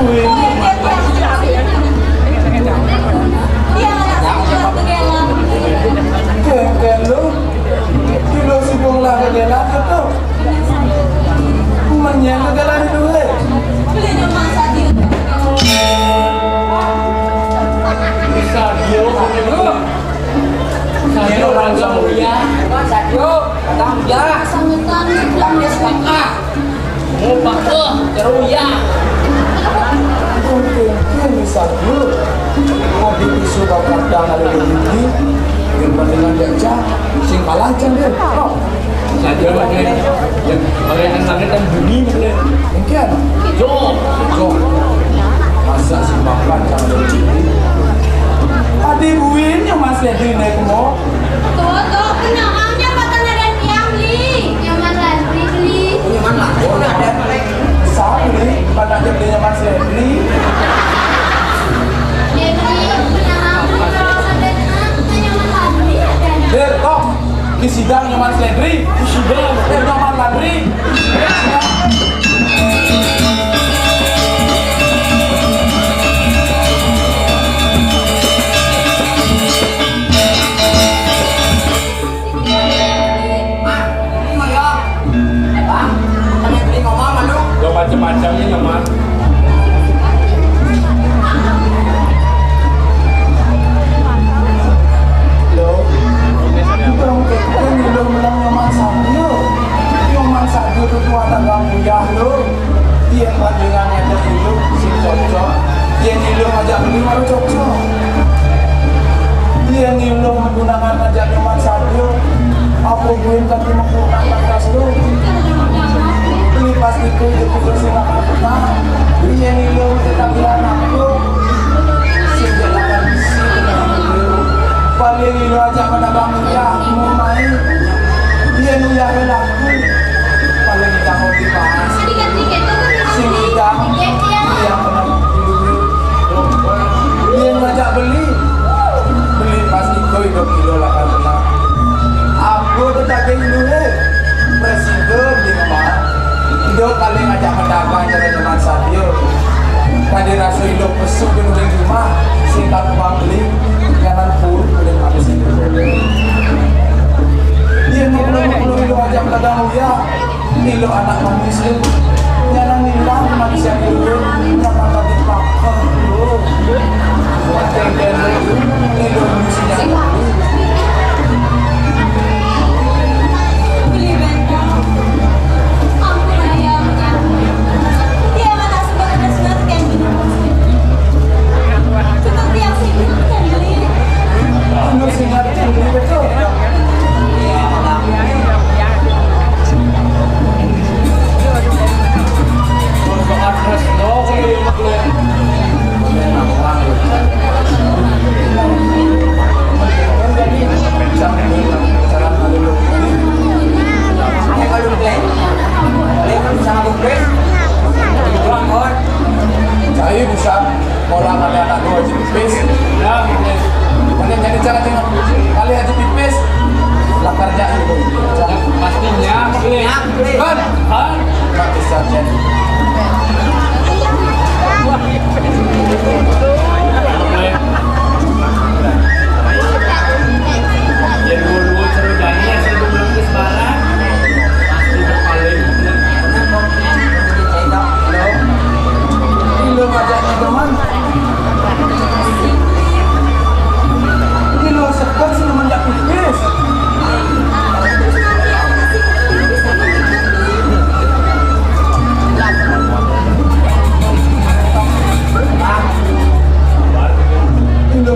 Wih, ini. Iya, iya, iya. Keren, keren lo. Kilo sibung lah kagela gitu. Menyang kagela itu, hé. Bisa dia punya lu. Saya orang jauh ya. Sadio, datang ya. Sangetan. Datang ya, semangat. Mau bakal, terus ya. Mungkin bisa dulu. Habis isu bakal dah ada di sini. Yang penting aja, sing kalah aja deh. Oh. Saja lah, ya. Yang pakai anak kan bunyi, boleh. Mungkin. Jo. Jo. Masa sih bakal jangan di sini. Tadi buinnya masih di naik mau. Tuh, tuh, kenapa? Nyaman Ladri beli. Nyaman Ladri beli. Nyaman Ladri, oh, ada. Sabri, pada jadi Nyaman Sedri. Jadi, punya aku, kalau sampai Nyaman Ladri ada. Der, kok? Di sidang Nyaman Sedri? Di sidang. Eh, Nyaman Ladri. Di sidang. Lo macam-macam nih, Nyoman. Lo, orang keten lo menang Nyoman Sadio. Nyoman Sadio itu tuh ada gak mudah lo. Yén panjenengan ngajak ilu sing cocok, yén ilu ngajak beli baru cocok. Yén ilu menggunakan ngajak Nyoman Sadio, apa buin tapi menggunakan tas lu? Beli pas itu, itu sing akan pernah. Yén ilu tetap anak lu, sing jalanan bisi. Paling ilu aja pada bangun ya, mau main. Yén udah laku. Paling kita mau dibahas. Sing idang, iya, bener. Dia ngajak beli, beli pas iko hidup kilo lapan belas. Aku tetap dulu, eh. Presiden di rumah. Dia paling ngajak pedagang dari teman Sadio. Tadi rasa hidup besuk di rumah, singkat uang beli, jangan pun boleh habis itu. Dia mau belum belum hidup aja pedagang, ya. Jangan bilang manusia itu yang akan dipakai. Saya bisa orang ada anak dua Haji Pipis. Ya, Pipis. Mana jadi cara tengok kali Haji Pipis. Lah kerja itu. Pastinya, Pipis. Kan? Kan? Nggak bisa jadi. Ya, dua-dua ceritanya, saya belum lukis barang. Pasti berpaling. Ini lo ngajaknya teman. Ini lo sekat sih teman, nggak pipis. Ini lo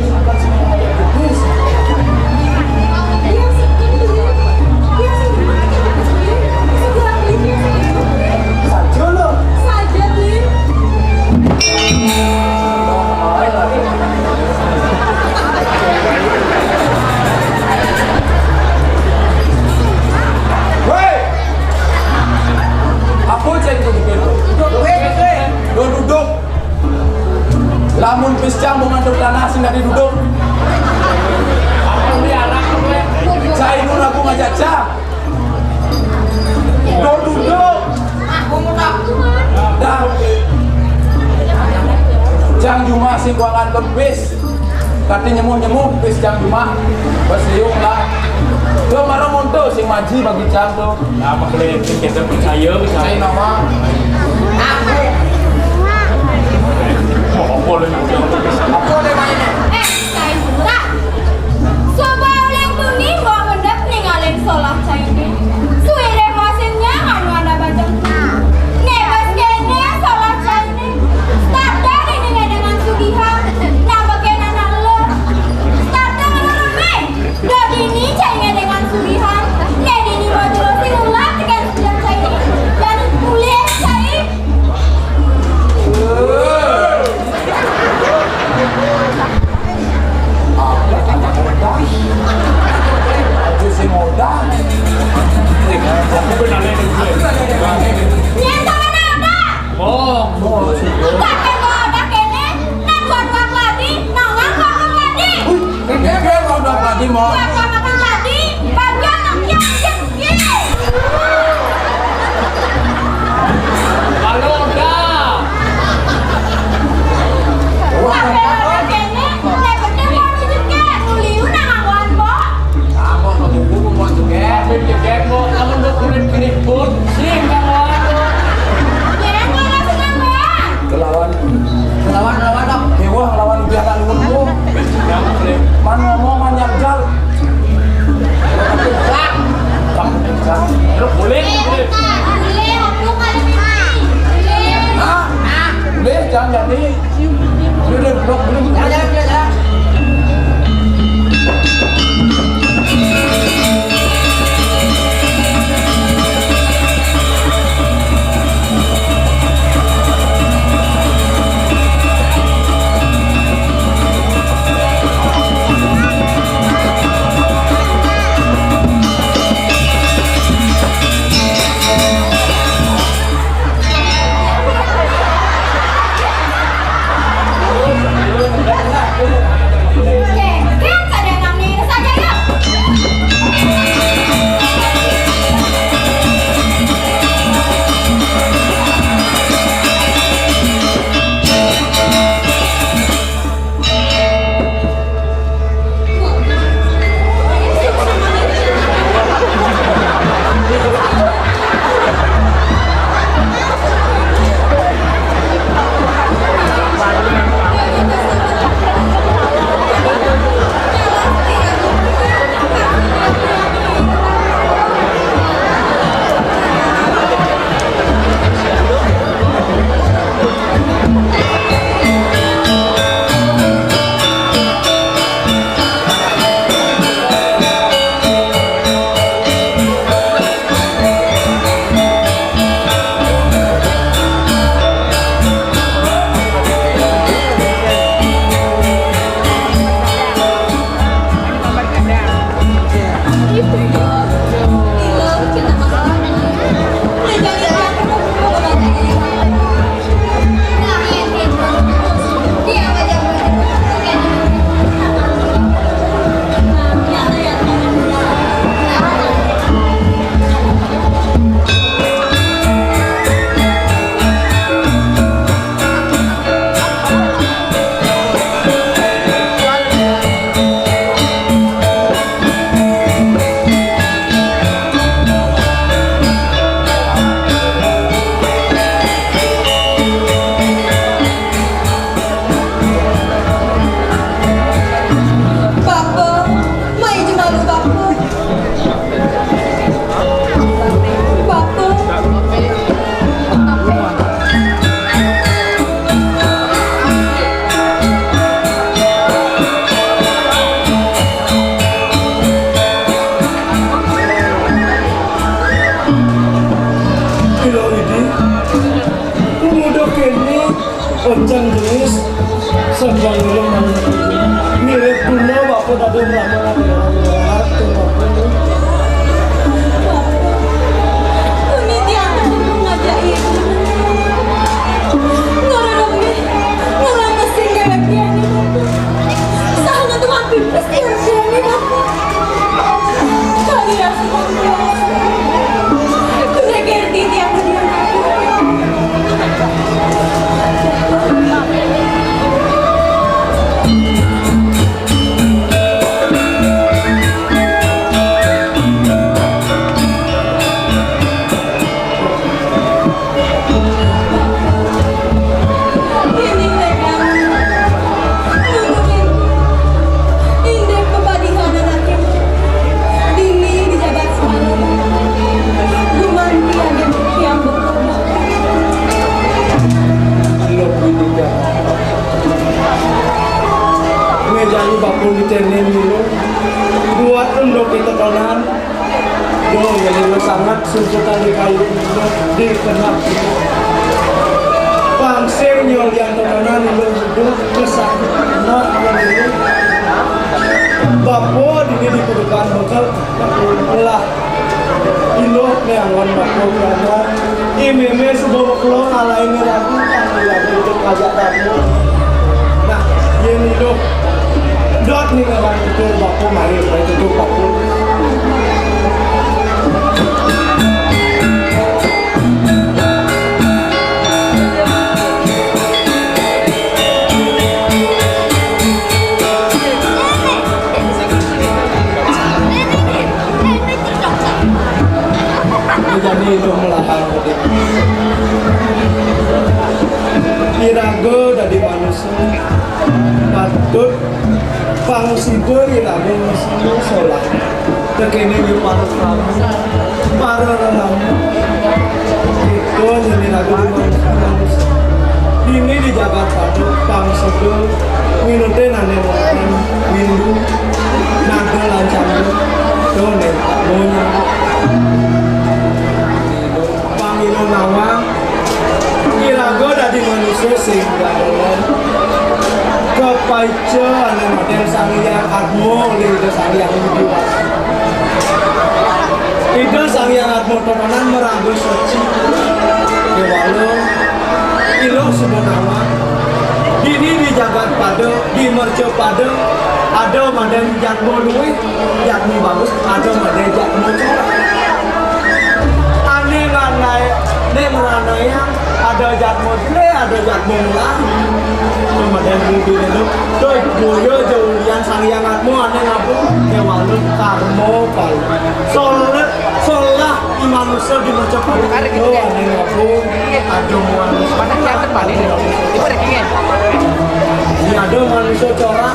sekat sih teman, nggak pipis. Saja lo. Woi, apa cek tu duduk? Duduk. Lamun pisang mau ngaduk tanah sing dari duduk. Cai nu lagu ngajak cah. Duduk. Dah. Jang Juma sing kuangan kempis. Kati nyemu-nyemu pis Jang Juma. Bas liung lah. Tuh marah monto sing maji bagi Jang tuh. Apa boleh kita percaya, percaya nama? Aku. Oh, boleh. Apa boleh main? Eh, Cai Burak. Coba uling tuni mau mendep ningalin solah Cai ini. Suire masingnya anu anda bajang. Nebas kene solah Cai ini. Starter ini dengan sugihan. Nama kena nalo. Starter ngalor me. Dodini Cai dengan sugihan. Nedini mau jelasin ulah tekan sugihan Cai ini. Dan kuliah Cai. Oncang jenis sedang minum. Mirip guna bapa dadi melakukan. Ini tiang mengajak ibu. Ngororong nih, ngororong mesin dewek dia nih. Saha ngetuan pipis dia nih. Kali ya, sudah gerti tiang dia. Ngejani bapun di tenen dulu. Buat unduk di tetonan. Yo, jadi lu sangat sunsukan di kayu di tengah. Pangsir nyolian tekanan lu hidup kesakit. Nah, ini bapo dini di kudukan bekal lah. Iluh neangon bapo berada. Imeme suba bekelo alai ini ragu. Nah, yen idup. Dot ning awan tutur bapa main, main tutur bapa. Jani itu melahang. Iraga dadi manusa patut pang sida iraga mesti solah. Tekene yu para ramu, para ramu. Kita nyeni iraga di manusa. Dini di jagat patut pang sida minutin ane wonten windu, nada lan canda. Tuh nih, bunyi. Pangila nawang, iraga dadi manusa sing jadona. Kapaica ane madan Sang Hyang Atma olih Ida Sang Hyang Widi Wasa. Ida Sang Hyang Atma totonan maraga suci. Kewala, iluh suba nawang. Dini di jagat pada, di merca pada, ada madan jadma luih. Jadma bagus, ada madan jadma corah. Ane ngranai, ne ngranaiang, ada jadma jelé, ada jadma melah. Madan budi ne tu, boya ja ulian Sang Hyang Atma ane ngabung, kewala karma pala. Solah, solah i manusa di merca pada ane ngabung, ada manusa. Mana kelihatan balik? Ibu ada kingin. Ini ada manusa corah.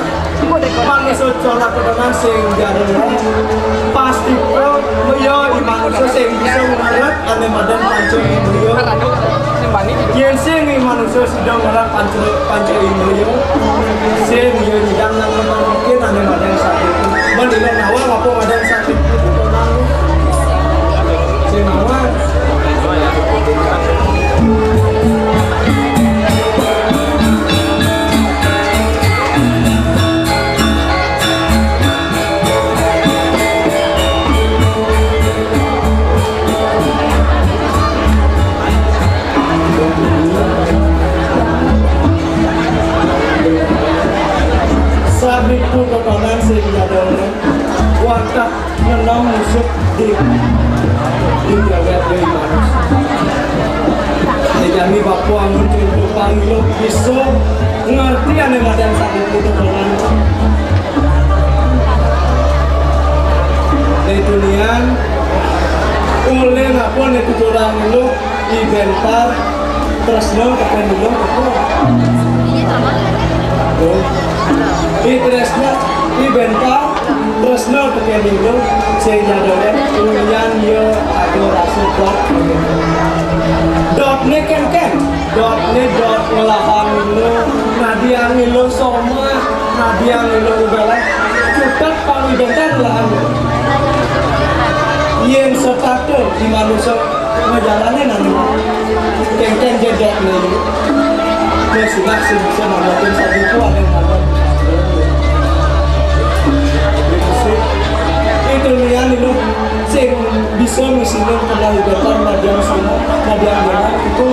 Manusa corah ketenan sing jadona. Pastika maya i manusa sing bisa ngarep ane madan panca indriya. Yen sing i manusa sida ngarep panca, panca indriya, sing ya nyidang nang mungkin ane madan sakit. Mendingan nawang apa madan sakit? Sing nawang. Sabiku totonan sing jadona. Wantah ngenom musuk di, di jawet deui manus. Jani bapa amun cerita pangilo bisa ngerti ane madan sakit kudu. Di dunia, oleh ngapa ne tuturang lo? I Bentar tresna teken Iluh. Tuh. I tresna, i Bentar tresna teken Iluh, sing jadona ulian ya ada rasa dot. Dotne kenken, dotne dot ngelahang Iluh, nadiang Iluh somah, nadiang Iluh ubelah, cutet pang i Bentar ngelahang Iluh. Yen setata di manusa Majalane nang kengkeng jedok ne. Silah sing bisa namakin sabuku ada yang nonton. Itu lian itu sing bisa ngisinin kena hidatan madiang sana, madiang benar itu.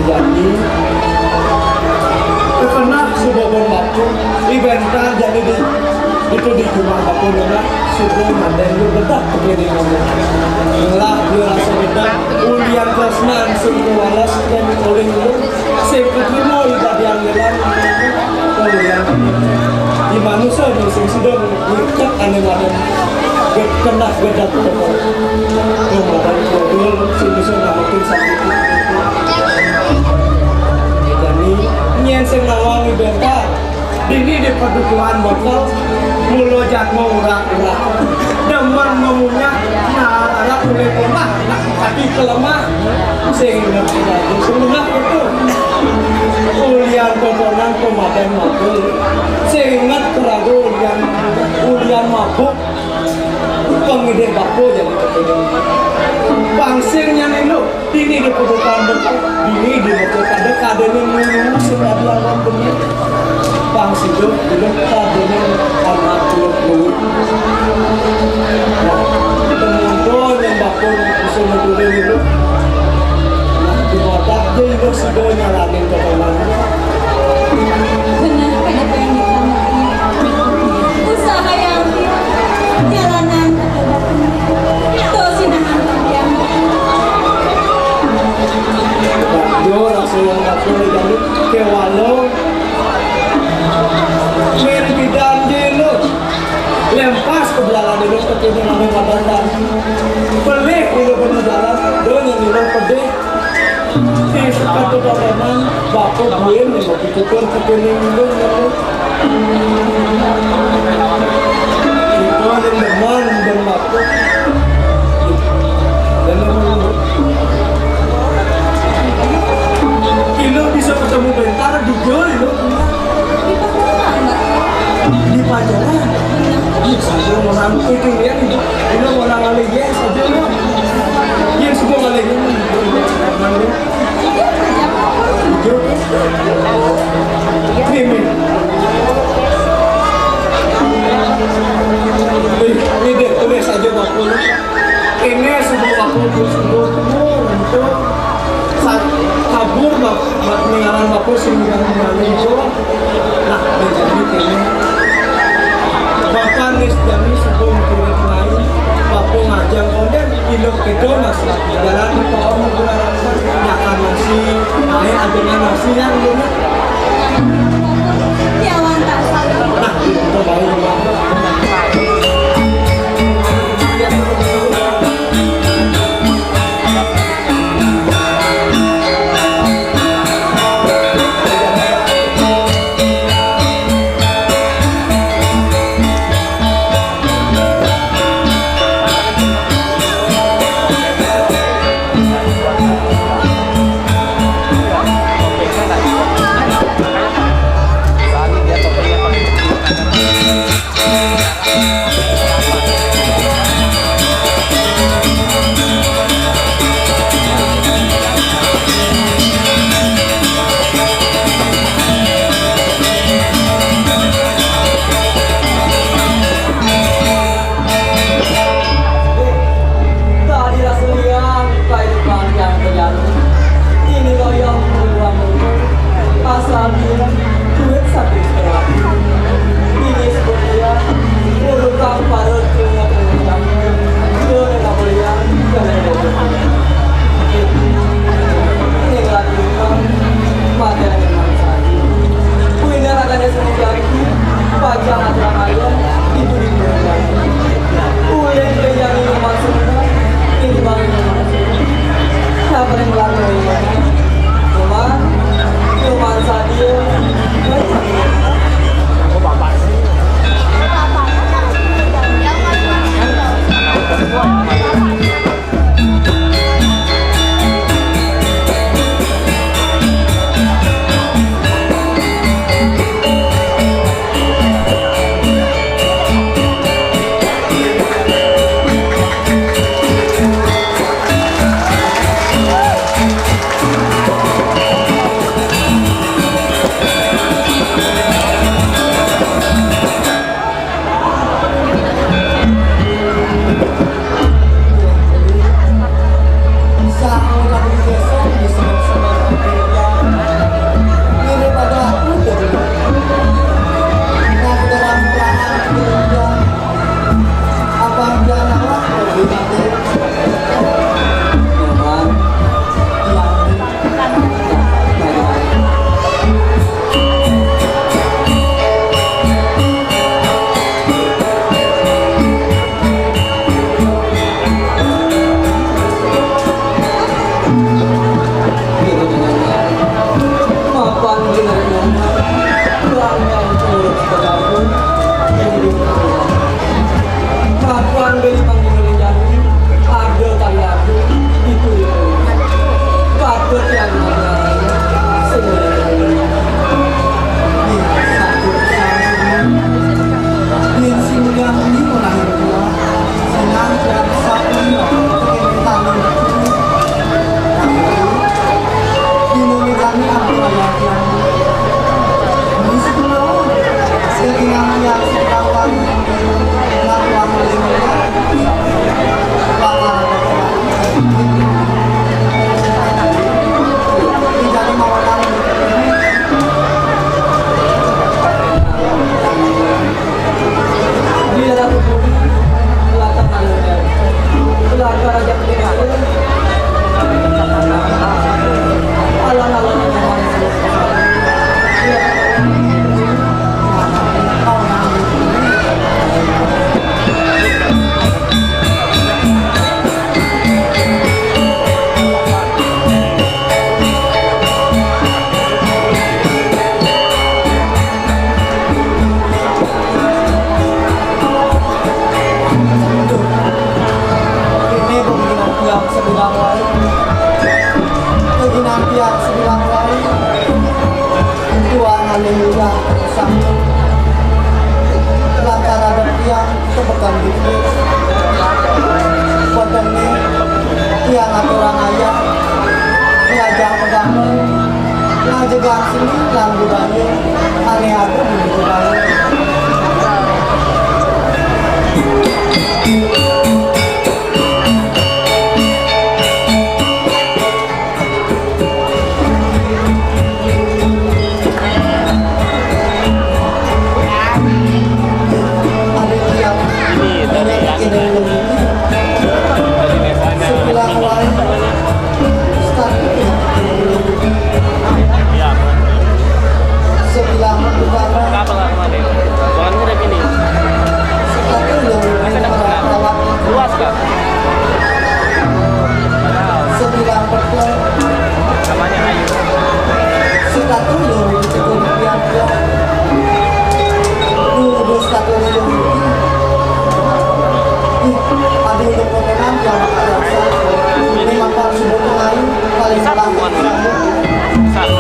Jadi terkena si Bobon Batu, di bentar jadi di itu di jumah Batu nengah subuh manden lu bedak begini ngomong. Lah dia rasa bedak, ulian tresnan sing kuwalaskan oleh lu, sing keterima ibadah angelan. Oh ya, di manusia nih sing sudah ngikat ane wadah. Get kena gedak toko. Komandan Kodul sing bisa namakin sakit. Jadi nyen sing nawang bentar. Dini di perdukuhan botol, mulo jadmo urak-urak. Demen memunyah, nah anak mulai lemah, nah tapi kelemah. Sing ngerti lagi, sing ngerti itu. Ulian tontonan komandan mabuk. Sing ingat keragu ulian, ulian mabuk. Pengidih bako jadi kepengen. Pangsirnya nilo, ini di pembukaan bako, ini di bako kada kada ni nulu sekali awan benih. Pangsido, ini kada ni anak tuluk nulu. Nah, temuntun yang bakun usul nulu nilo. Nah, di wadah je nilo sido nyalanin kepengen. Benar, kenapa yang ditambahin? Usaha yang jalanan atau sinahan yang yo rasa yang aku jadi kewalo men bidan dulu lempas ke belakang dulu ke kini nami madandan pelih dulu berjalan dulu nilo pedih. Ih, sekat tu papanan, bapa buin ni bapa tutur tu kini minum ni. Kita ni deman dan bapa. Dan deman. Ilo bisa ketemu bentar di jol ilo. Di pajaran. Iya, saja orang itu ya. Ilo orang alih ya saja lo. Iya, semua alih ini. Ini, ini. Ini dia, tulis aja, Bapul. Ini semua Bapul, semua, semua untuk sa-, kabur, Bap-, Bap-, ningaran Bapul, sing ningaran itu. Nah, jadi ini. Bapak nih, jadi sebelum turun lain, Bapul ngajang konten, hidup itu masih jalan di pohon, makan nasi, naik adonan nasi yang dulu. Tadi rasa liang, kain panjang berjalan. Ini loyang berbuat. Asal dia, duit satu setengah. Ini sebut dia, urut Ini penghinaan tiang sebilang wae. Penghinaan tiang sebilang wae. Tuan ane mudah terusan. Lantaran ada tiang tebekan dikit. Padane tiang aturan ayah. Ngajak pegangan. Ngajegang seni lan budaya ane ada di budaya. Ini dari yang ini. Dari Nirvana. Sebilang wae. Iya. Sebilang utara. Kenapa nggak kemarin? Soalnya udah gini. Sebilang utara. Luas, Kak. Sebilang betul. Namanya Ayu. Sitatu yo, itu pun pian-pian. Duh, duh, sitatu yo. Ih, aduh, udah potenan, ya, makanya. Ini makan sebut lain, paling Satu, lain. Bukan orang. Satu.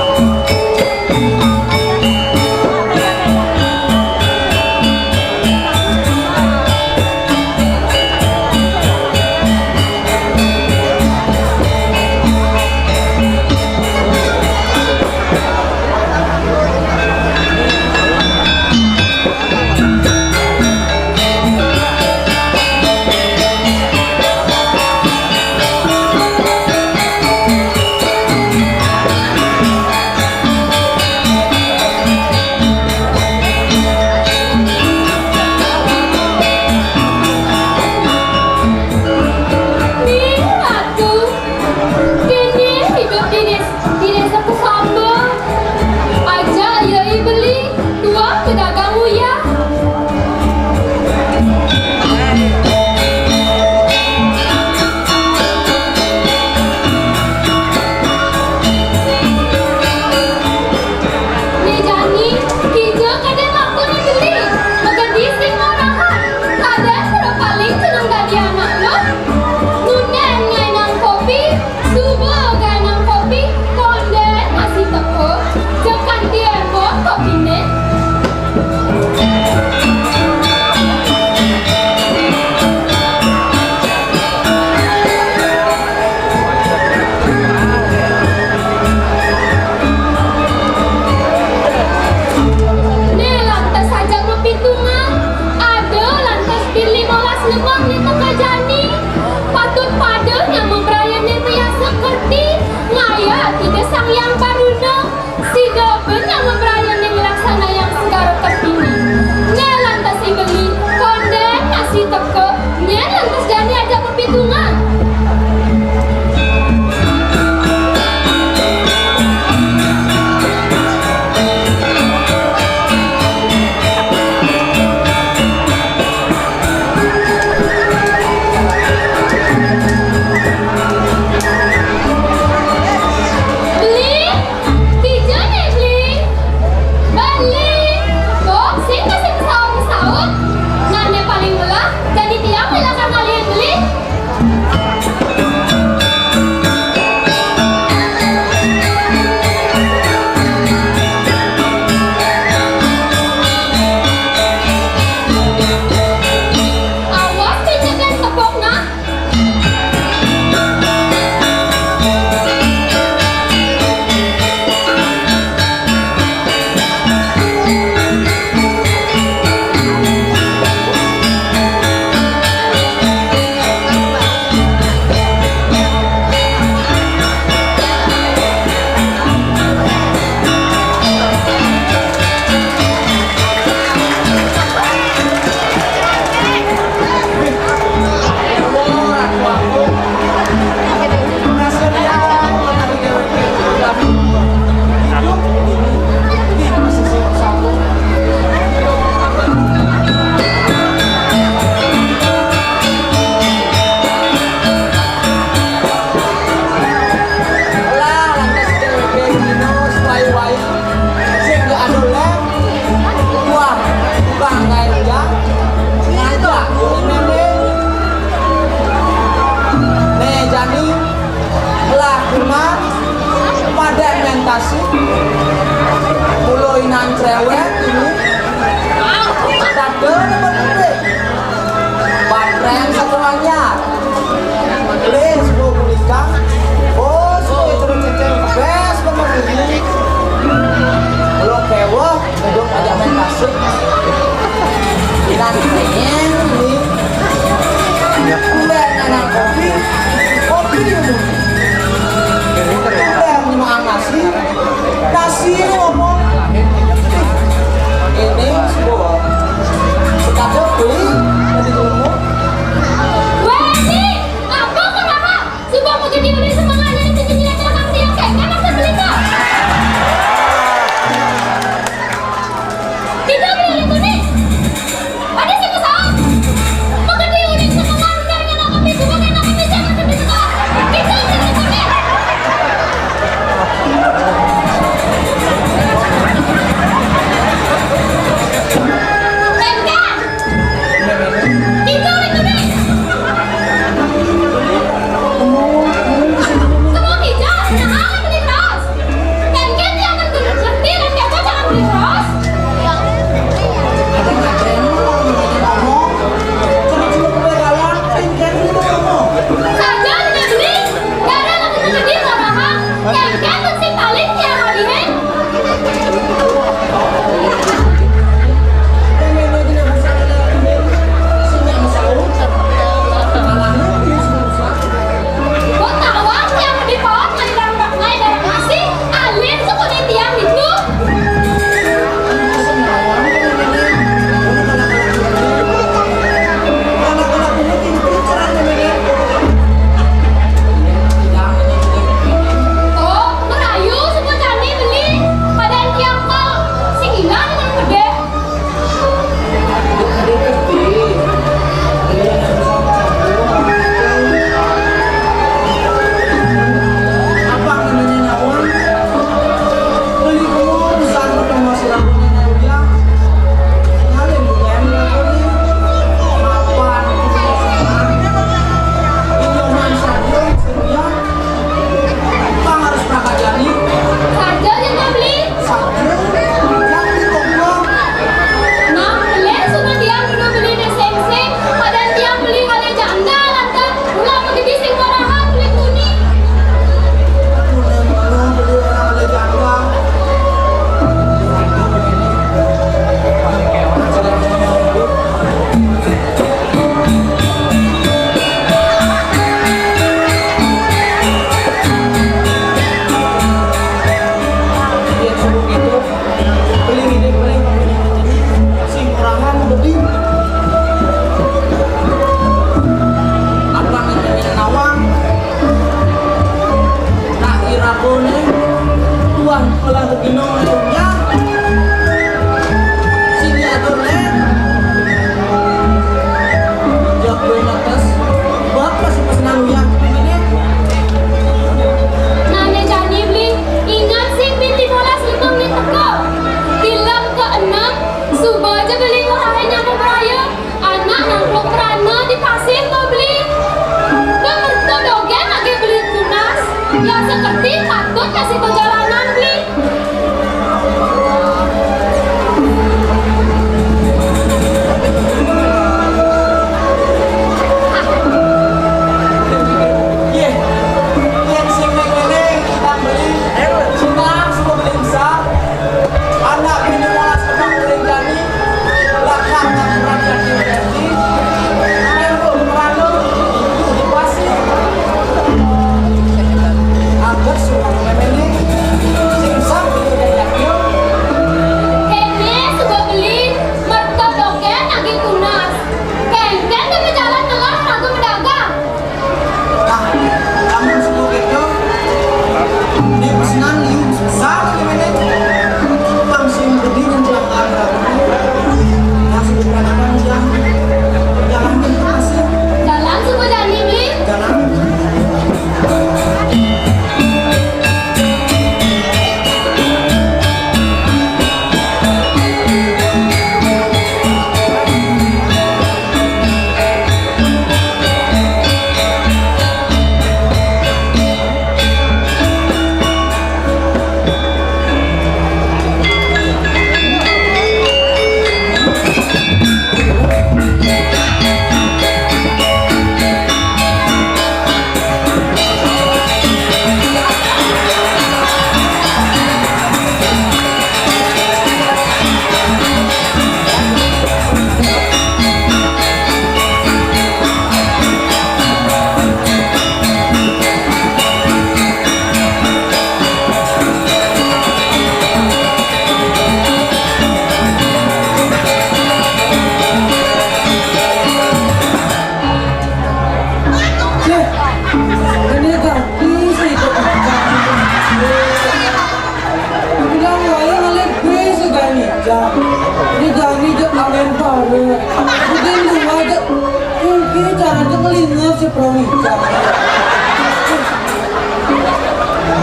Ingat si perahu Icang.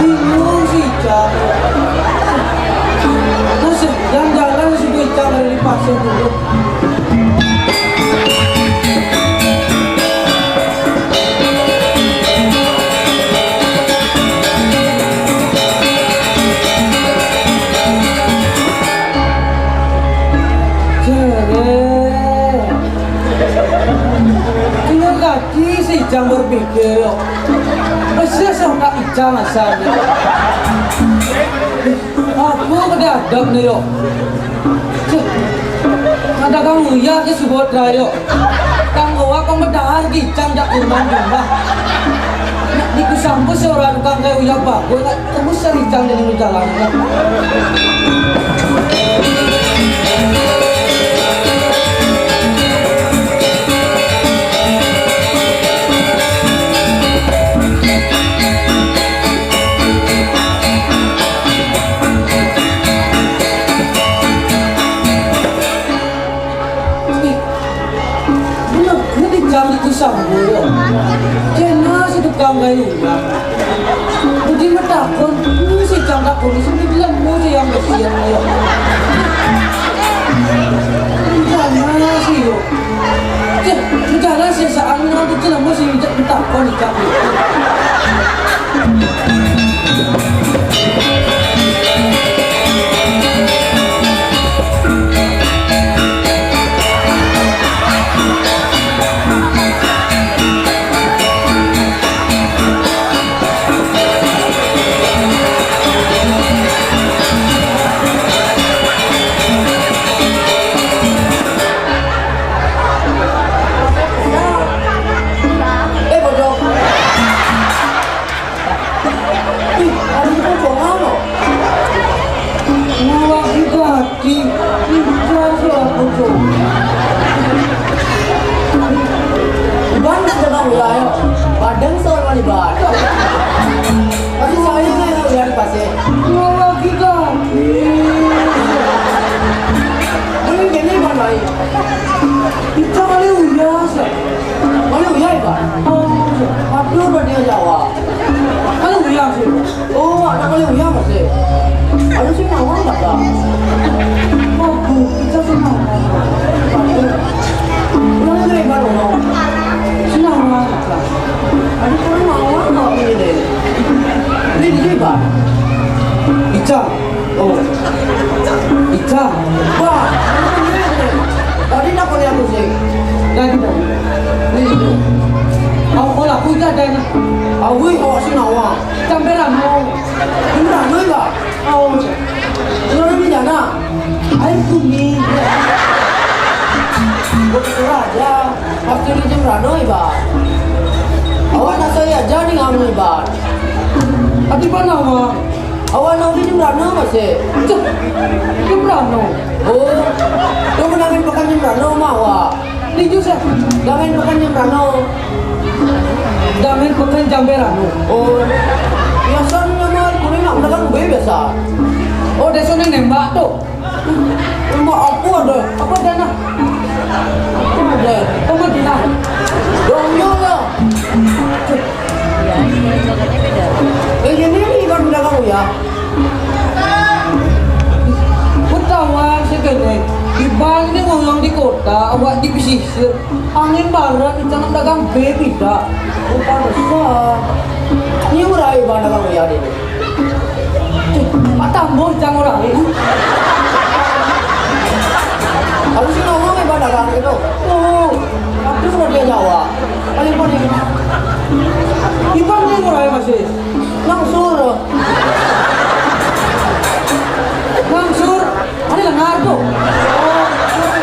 Bingung si Icang. Nah, si, jalan-jalan si Icang ada di pasir dulu. Jere. Kena kaki si Icang berpikir, yo. Masih sama Icang asal, yo. Aku kada adab nih, yo. Cih, kada kang Uya ke subot rayo. Kang Uya kang bedahar Icang jak kurban jumlah. Di kusangku seorang tukang kayu Uya bagus, tembus si Icang dari jalan. Bener, ini di jam itu sambung. Kena si tukang kayu. Budi metakon, ini si jam takon, ini si lemu si yang kesian, yo. Rencana si, yo. Cih, rencana si saat ini nanti lemu si metakon, Icang. Eh, bodoh. Ih, ada itu bohong, loh. Ngawak juga. Di, di, Iban sudah bang udah ayo. Padang soal mani ban. Tapi saya nggak udah di pasir. Dua lagi dah. Boleh gini ban lain. Kita kali uya sih. Kali uya ya, Pak? Oh, iya. Aduh, udah dia Jawa. Kali uya sih. Oh, anak kali uya masih. Ada si Nawang tak, Pak? Aku, kita si Nawang. Ulang negeri baru, no? Si Nawang, Pak. Ada orang Nawang, no, ini deh. Ini di Pak. Ica. Oh. Ica. Wah, ini deh. Tadi nak kuliah musik. Tadi, tadi. Ini deh. Aku kalau aku itu ada, nah. Awi, awak si Nawang. Sampai rano. Ini rano, Pak. Oh, iya. Ini orang di sana. Air kuning. Betul aja. Pasti di jam rano, Iban. Awak nak saya aja nih ngamu, Iban. Tapi mana, Mak? Awak nak di jam rano masih. Cuk, jam rano. Oh, tu menangin pakan jam rano, Mak, awak. Di jus, ya? Jangan pakan jam rano. Jangan pakan jam rano. Oh. Biasa ni nama kuning nak dagang be biasa. Oh, dia sana nembak tu. Nembak apa ada? Apa ada nak? Apa ada? Apa dia nak? Dong yo lah. Eh, ini ni baru dagang ya. Ketawa sekali. Iban ni orang di kota, awak di pesisir. Angin barat, di sana dagang be tidak. Rupa besar. Ini murah Iban dagang ya ni. Cih, Pak Tambo jangan orang ni. Kalau si ngomong Iban dagang gitu. Oh, aku udah dia Jawa. Paling paling. Iban ni murah masih. Langsung. Langsung. Ada lengar tu.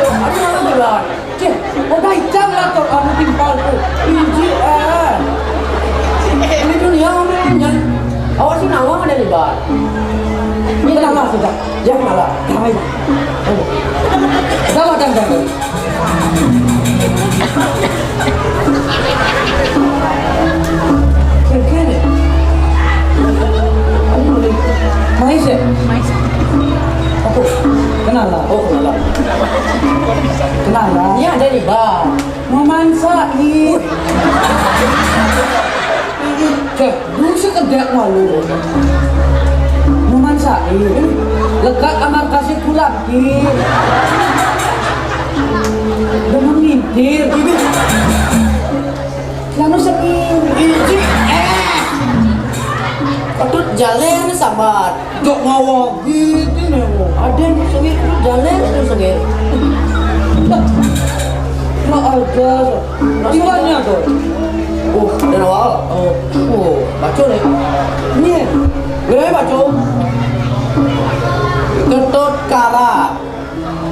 Ada lengar tu lah. Cih, udah Ica lah tu anu timpal tu. Biji, eh. Ini dunia orang yang awak si Nawang ada di bar. Ini kalah sudah. Jangan kalah. Jangan. Sama dan jangan. Kene. Mai se. Aku kenal lah. Oh, kenal lah. Kenal lah. Ini ada di bar. Mau Numan Said. Cek, dulu sekedek malu. Numan Said. Lekat amar kasih pulang, Ki. Dengan ngintir. Lalu sengir. Iji, eh. Patut jalan sabar. Jok ngawa gitu nih, Bu. Ada yang sengit, jalan tuh sengit. Nah, ada. Gimana tuh? Uh, ada nawa. Oh, oh, baca nih. Iya. Boleh baca. Ketut Karat.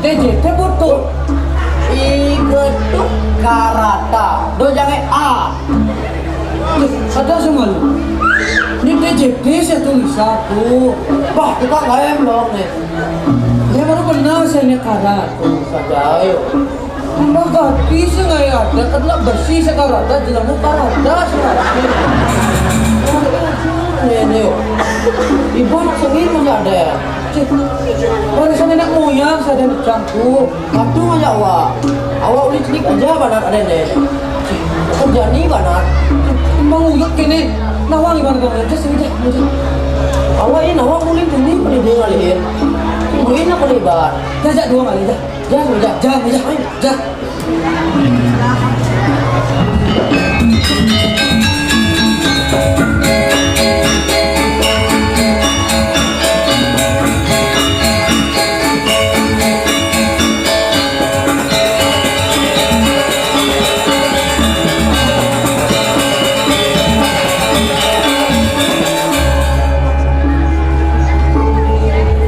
T J T betul. Iku tuh karata. Do jangan A. Ada semua. Ini T J T saya tulis aku. Wah, kita nggak em dong nih. Dia baru benar saya ini karata. Saja ayo. Mbak Gati sih nggak ada, karena besi sekarang ada, jelemu karata sekarang. Ini, ini, yuk. Ibu anak sendiri masih ada. Cik, warisan nenek moyang saya dan cangku. Aduh, aja awak. Awak uli cilik aja banat ada deh. Kerja ni banat. Timbang uyut kene. Nawang iban kamu. Jas, jas, jas. Awak ini nawang uli kene pada dia ngalihin. Tungguin aku lebar. Jajak dua kali, jah. Jah, jah. Jah, jah. Ayo. Jah.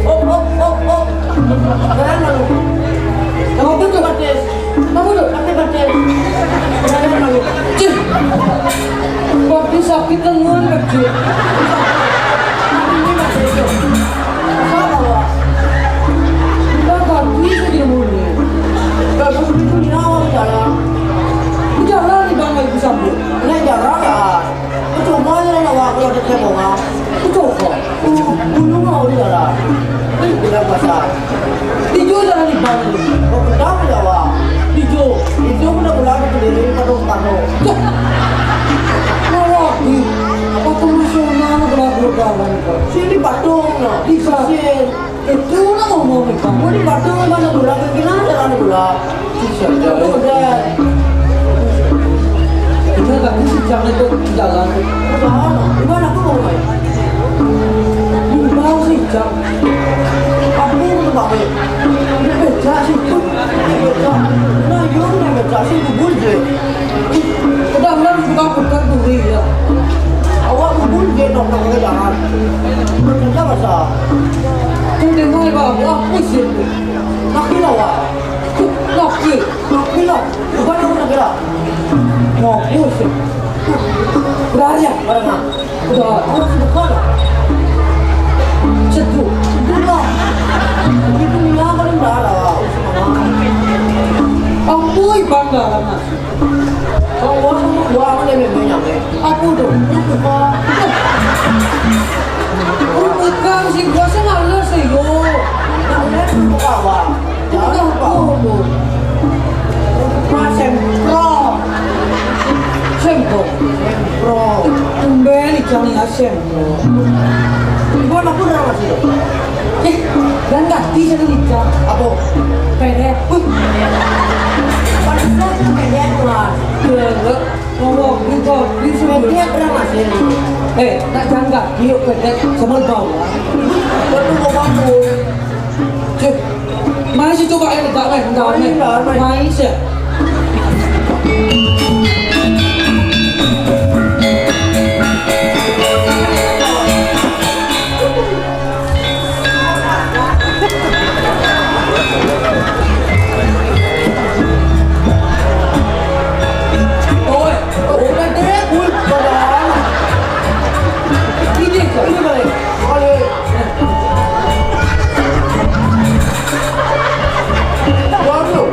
Op, op, op, op. Jangan malu. Kamu tuh, Batis. Kamu tuh, Batis, Batis. Jangan malu. Cih. Batis sakit lengan, kecil. Ini Batis. Salah, Wak. Kita Batis aja mulai. Bagus itu nyawa jalan. Jalan di bangga ibu sambut. Ini jalan ya. Percuma aja lah, Wak, kalau ada saya bawa. Percuma. Gunung mau di dalam. Ini tidak pasar. Tijo jalan di Bali. Kau kenapa, Jawa? Tijo. Itu udah berlaku sendiri, patung-patung. Tuh. Kalau di patung nasional berlaku kawan. Sini patung, nah. Di Bali. Itu lah ngomong nih, Bang. Mau di Batu mana gula? Gimana jalan gula? Bisa jalan. Udah. Ini tadi si Cang itu jalan. Jalan. Gimana tuh mau main? Di bawah si Cang. Aku mau pakai. Ini beca sih tuh. Ini beca. Nah, yuk, ini beca sih bubur je. Udah, udah, buka, buka dulu ya. Awak bubur je dong, dong, jangan. Kerja masa. Kan dengar, Bang, aku sih. Nakila, Wak. Nakil. Nakila. Bukan aku nakila. Ngaku sih. Berani ya? Barang apa? Udah. Orang sih bukan. Setu. Itulah. Itu Mila paling darah, Wak. Ampun, bangga lah, Mas. Kau orang semua gua apa dia main-main nyampe? Apa tu? Lupa. Lupa kau si gua sih malas sih, yo. Nak lihat lupa apa? Jangan lupa. Apa? Mas Sempro. Sempro. Sempro. Tumben ikan asem. Ibu anak pun dah masih. Eh, dan ganti satu ikan. Apa? Pendek. Wih. Panasnya tuh pendek, Tuan. Belok. Ngomong, gitu. Ini sudah dia pernah masih. Eh, tak jangka. Yuk, pendek. Sama bawah. Betul, Bapak. Cek. Mai sih coba air enggak, Mai, enggak, Mai. Mai, Mai. Mai sih. Oi, oi, udah deh, gue padahal. Ini, ini balik. Balik. Waduh.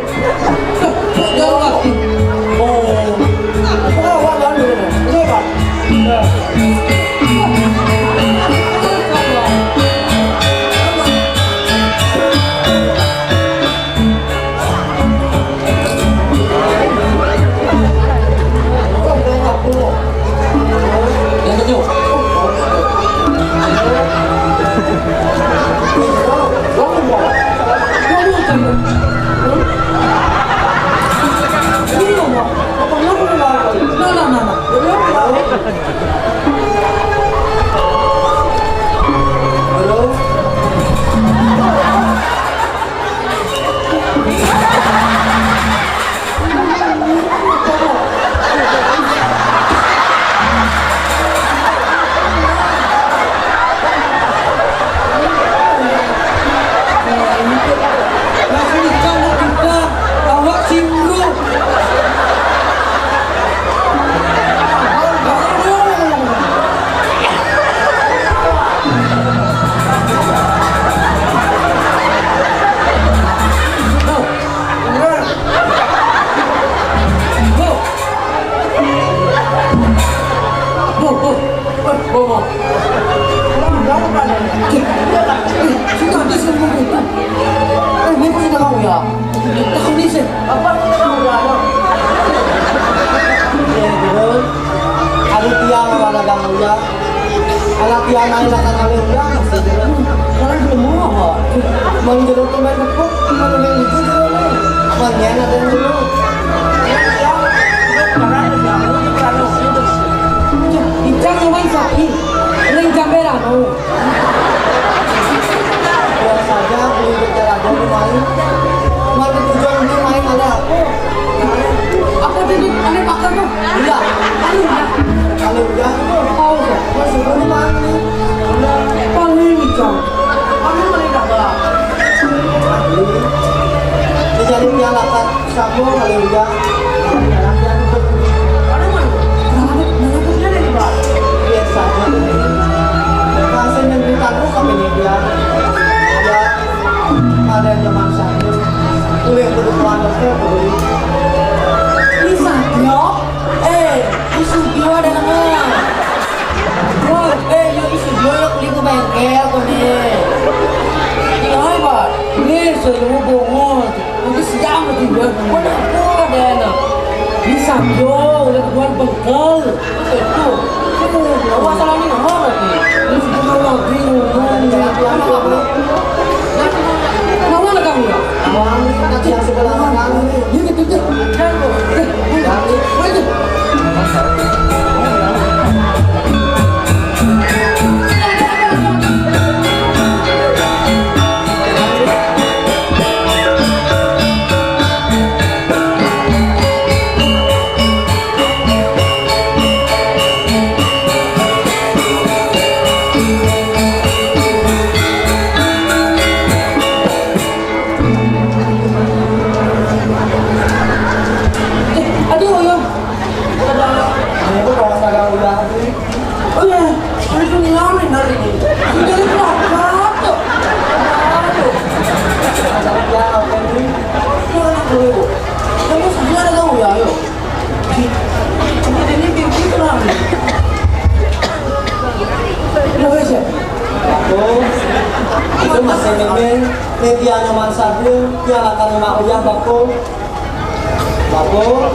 Main latar kali udah, maksudnya. Kalian belum mau apa? Mau jeruk tuh main tepuk, mau main hijau jeruk nih. Mau nyen ada yang jeruk. Icang yang main sapi, ring jamberan, oh. Biar saja beli betel aja di main. Mau tujuan di main ada apa? Apa tadi aneh pakai tuh? Iya. Aduh, ya. Kalau udah tuh, tahu nggak? Masih belum mandi. Paling, Cang. Paling, paling nggak, Bang. Dijadiin piala kan, sapu, kalau udah. Paling, mana? Kenapa tuh? Kenapa tuh? Ada nih, Bang. Biasa aja tuh. Kasih yang kita tuh sampai nih, dia. Ya. Ada zaman saya kuliah berduaan dokter peduli. Ini Satrio? Eh, ini Sugio ada nama. Wah, eh, yo, ini Sugio ya kuliah ke bengkel kok nih. Iya, Pak. Ini saya mau bongol. Nanti siang lagi ya. Mana aku ada anak? Ini Satrio udah keluar bengkel. Itu. Itu. Masalah ini apa lagi? Ini sudah lagi ngomong. Mana kamu ya? Ini kita, kita. Aduh, ya. Ini tuh kalau saya udah. Oh ya, itu nyampe dari ini. Itu dari berapa tuh? Aduh. Ya, apa ini? Ini anak gue, Bu. Kamu sebenarnya tahu ya, ayo. Ini pintu terang. Kenapa sih? Aku itu masih mimin, media nyaman sabil, dia akan rumah uyah, Bapak. Bapak.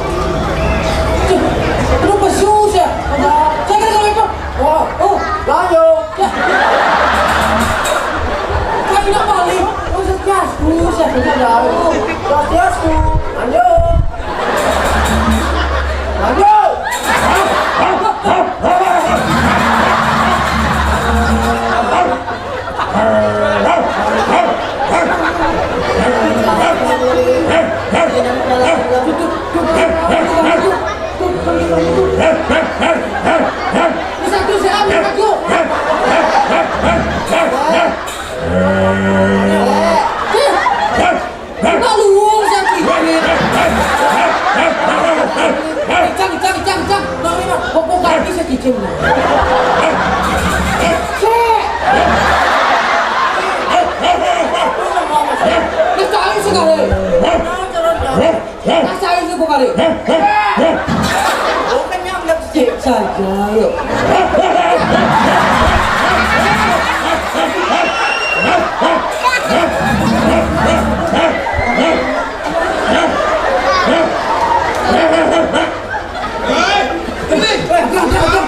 Kenapa susah? Saya kira kalau itu. Oh, oh, lanjut. Kan tidak balik. Buset, Jas. Buset, buset, jauh. Jas, Jas, tuh. Lanjut. Lanjut. Bisa tuh, saya ambil satu. Ih, kita luwung, saya pikir. Cang, cang, cang, cang. Bang, ini, pokok kaki saya cicing. Cek. Ini tahu sekali. Rasain sih, Bung Ari. Bukan nyamlek sih. Cek saja, yuk. Ini, eh, jangan, jangan, jangan.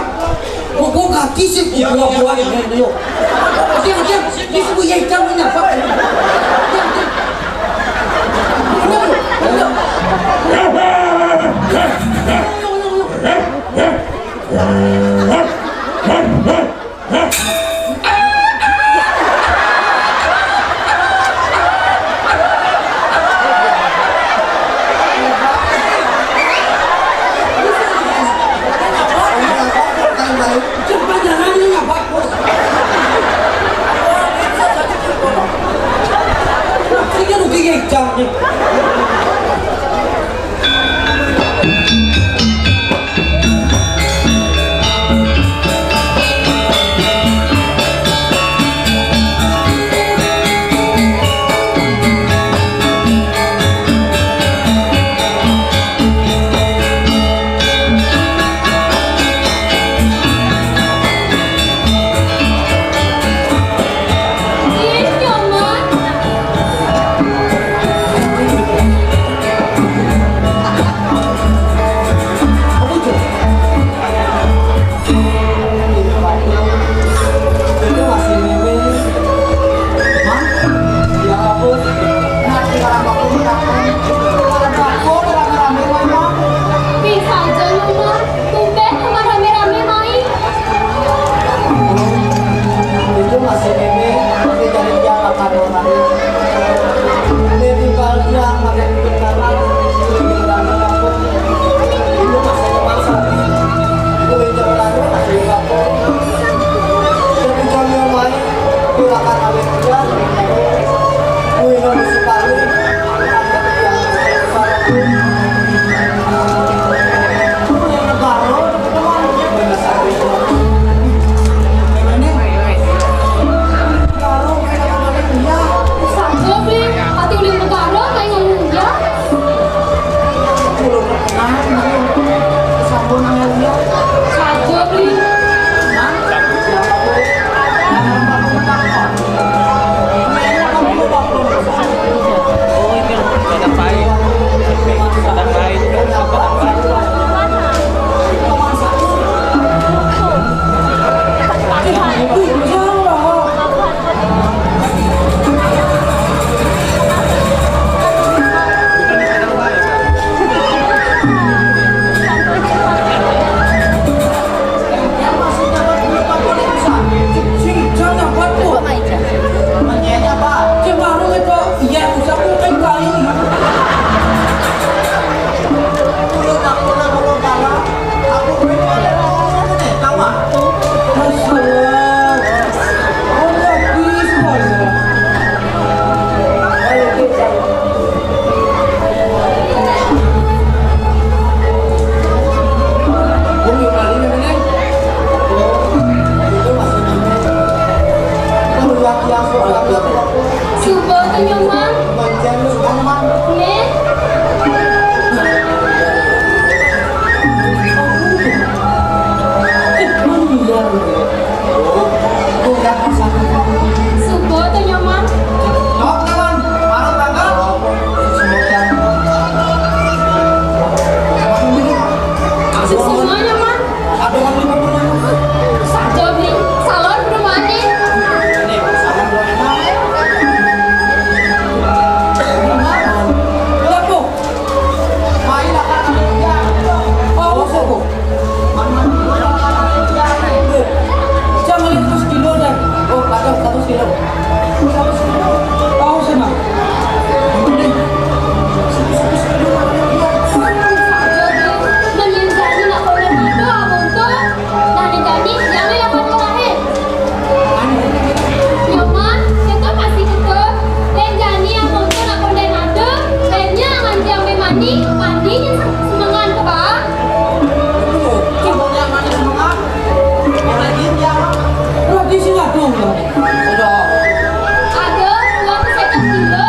Gua, gua kaki sih, gua, gua, gua, gua, gua. Diam, diam. Ini semua ya, jangan, jangan. Diam, diam. Suba tu nyoman. Nggih. Suba tu nyoman. Suksma nyoman. Saja beli salon perumahan nih. Jangan lihat terus kilo deh. Oh, ada seratus kilo. Seratus kilo. Tahu sih, Mak. Ini. Seratus kilo. Saja beli. Mending jani nak boleh gitu, abang tuh. Nah, ni jani, jangan lakukan lain. Nyoman, kita masih betul. Dan jani yang mungkin aku dan ada, dan jangan diambil mandi, mandinya se-, semengan ke bawah. Coba yang mana semengan? Orang ini dia. Berarti sila dong lah. Sudah. Ada, dua puluh satu kilo.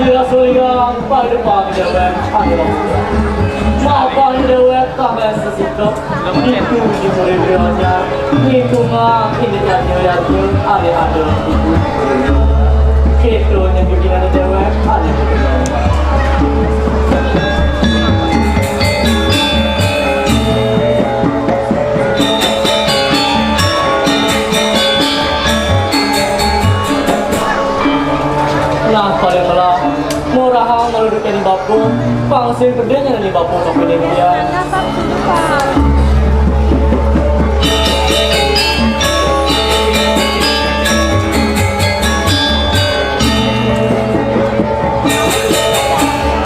Jelas suliang padepan déwék ané mapan déwék kamén sesikep, ditu di puri Gianyar, ngitungang indik yadnya-yadnya ané ada ditu. Kéto nyén bikinan déwék ané mapan. Nah, paling melah, murahang malu duké ni bapa, pang sing gedé nyén ni bapa tapi ni dia.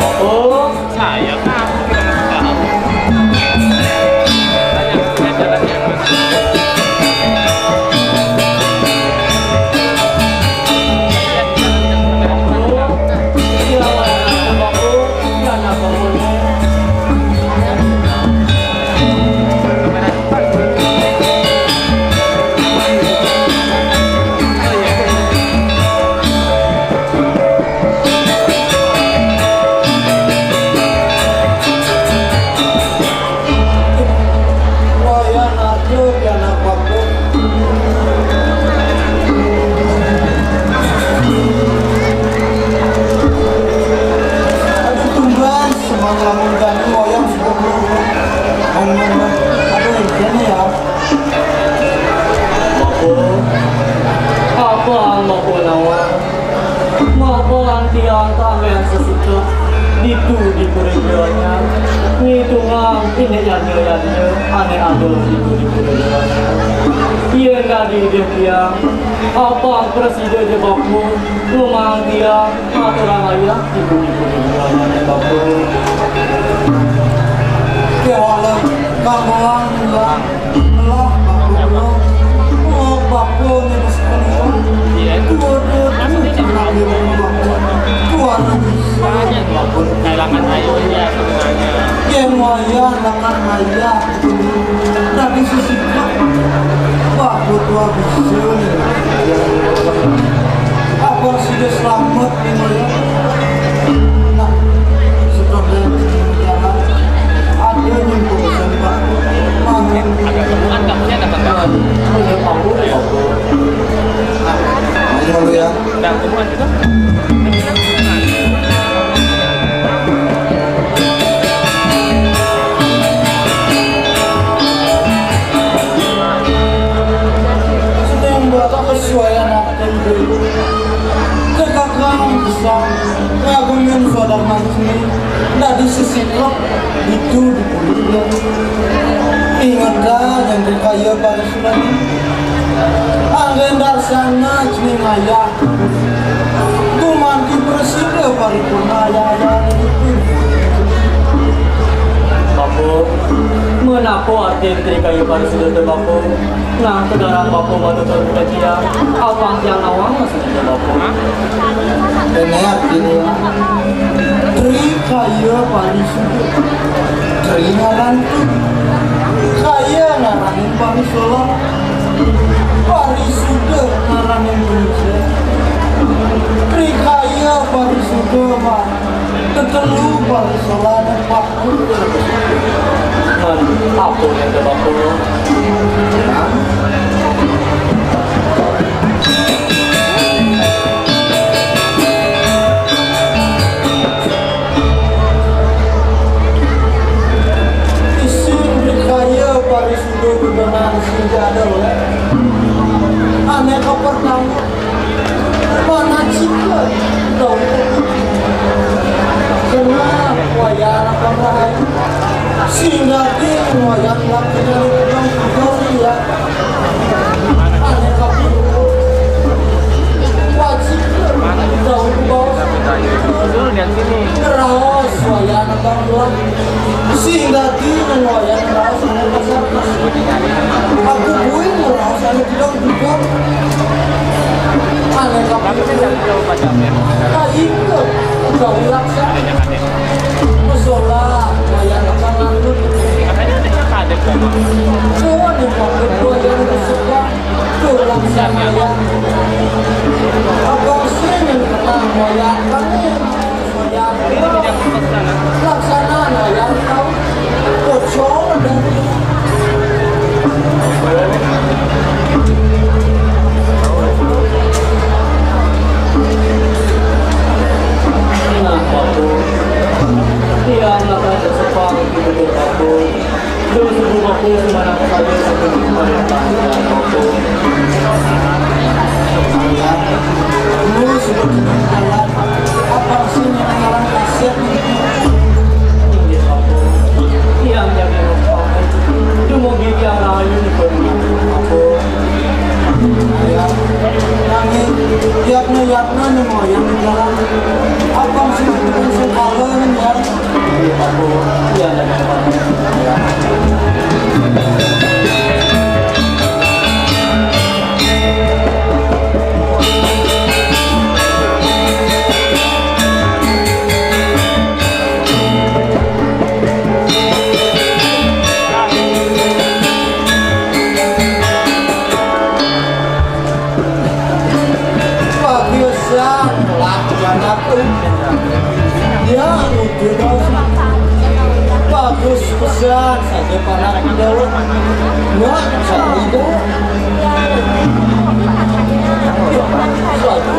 Bapa. Saya tahu. Wayah najo pianak bapa. Aduh, tumbas, semang lamun gani wayah sudah. Aduh, ini ya. Bapa, apa ang bapa nawang? Mapa antiang kamén sesikep ditu di puri Gianyar, ngitungang indik yadnya-yadnya ané ada ditu di puri Gianyar. Yén dadi idih tiang, apang prasida ja bapa, ngemaang tiang ngaturang ayah ditu di puri Gianyar, bapa. Kéwala, kanggoang, Lah, bapa kula. Oh, bapa niki sekalian. Iya. Dua, dua, dua, dua, bapa. Dua, dua, dua, bapa. Kehilangan ayu, iya, sebenarnya. Yén wayah lakar ayah. Tadi sesikep. Bapa tua bisa nih. Apa sudah selamat? Nah, seperti yang ada yang pesan, Pak. Makin agak kemudian kamunya dapat, ada tahu ya. Nah, ini dulu ya. Nah, kemudian itu. Sedang bapak kesuaian. Kakang bisa ngagungin saudara mancing dadi sesikep ditu di puri. Inget dah, nyén rikaya parisuda. Anggén darsana cening ayah. Gumanti prasida paripurna ayah-ayah. Bapa, menapa artin rikaya parisuda, Bapa? Nah, kedaran bapa batutur ka tiang, apang tiang nawang maksudnya bapa? Kéné artiné, Tri Kaya Parisuda. Tri ngaran Tri. Kaya ngaranin parisolah. Parisuda ngaranin prinsip. Tri Kaya Parisuda mah tetelu parisolah dan Nah, apa yang ada bapa? Isin rikaya parisuda bebenah sing jadul. Ané kapertama, Manacika daun kopi. Kena wayah anak rahayu. Sing dadi wayah lakiné di gedong gedong ya. Ané kopi. Wajib daun bau. Dulu di sini. Ngeraos wayah anak bangkuan. Sing dadi nang wayah ngeraos anak pasar. Aku buin ngeraos anak gedong gedong. Ané kapitu, kaika, gawi laksa. Musola, wayah lakar ngandut. Tuh, di pondok gua yang bersekolah. Tuh, laksa wayah. Abang sing kenal wayah kami. Nah, Paku. Iya, anak-anak sepang gitu, Paku. Terus berlaku semana saja sampai kepada Paku. Terus berjalan. Apa sih yang orang kasih? Iya, yang jadi Paku. Itu mau gigi yang lain, Paku. Ya, nangis. Yatna, Yatna nih mau yang jalan. Apa sih itu kan sekalan ya? Iya, Paku. Iya, ada Paku. Bagusan lah janak tuh. Ya, udah dong. Bagus pisan saja panak itu. Ya, saja itu. Saja.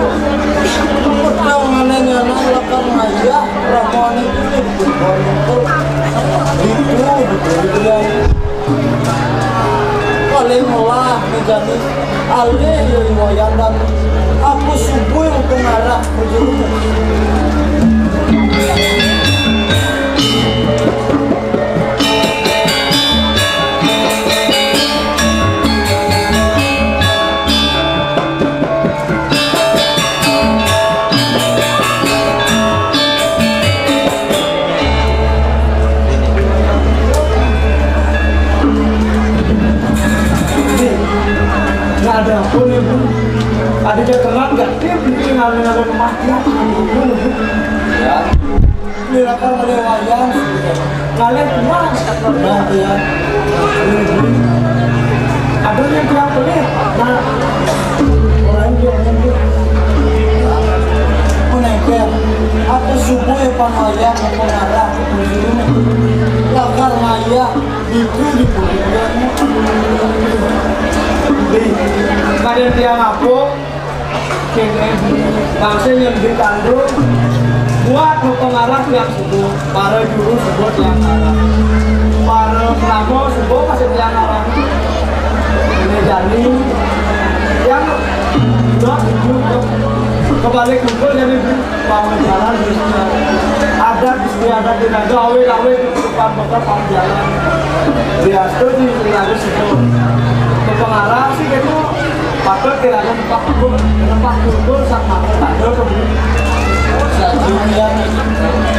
Udah mana nyana lakar ngayah, ramon itu. Itu, itu, itu, itu. Paling lah mejani alih ya iwayan dan aku subuh pengarah penjuru. Nggak ada pun ibu. Ada dia teman nggak dia bikin ngalir-ngalir mati. Ya. Ini akan ada wayang. Kalian semua. Nah, ya. Ada yang tiang pelit. Nah, orang dia, orang dia. Meneker. Aku subuh ya, Pak Wayang, aku ngarah, aku dulu. Lakar ngayah, itu di kuburan. Di, kadang tiang apa? Kene, bangsa yang ditandung, buat pengarah yang subuh. Para juru sebut yang ngarang. Para pengamal sebut masih yang ngarang. Ini jani, yang dok itu ke, kebalik kumpul jadi pamjalan di sini. Adat istiadat di naga, awet-awet di depan bakal pamjalan. Biasa di lagu situ. Pengarah sih gitu. Patut kira ada tempat kumpul, tempat kumpul sama ada kebun. Satu yang,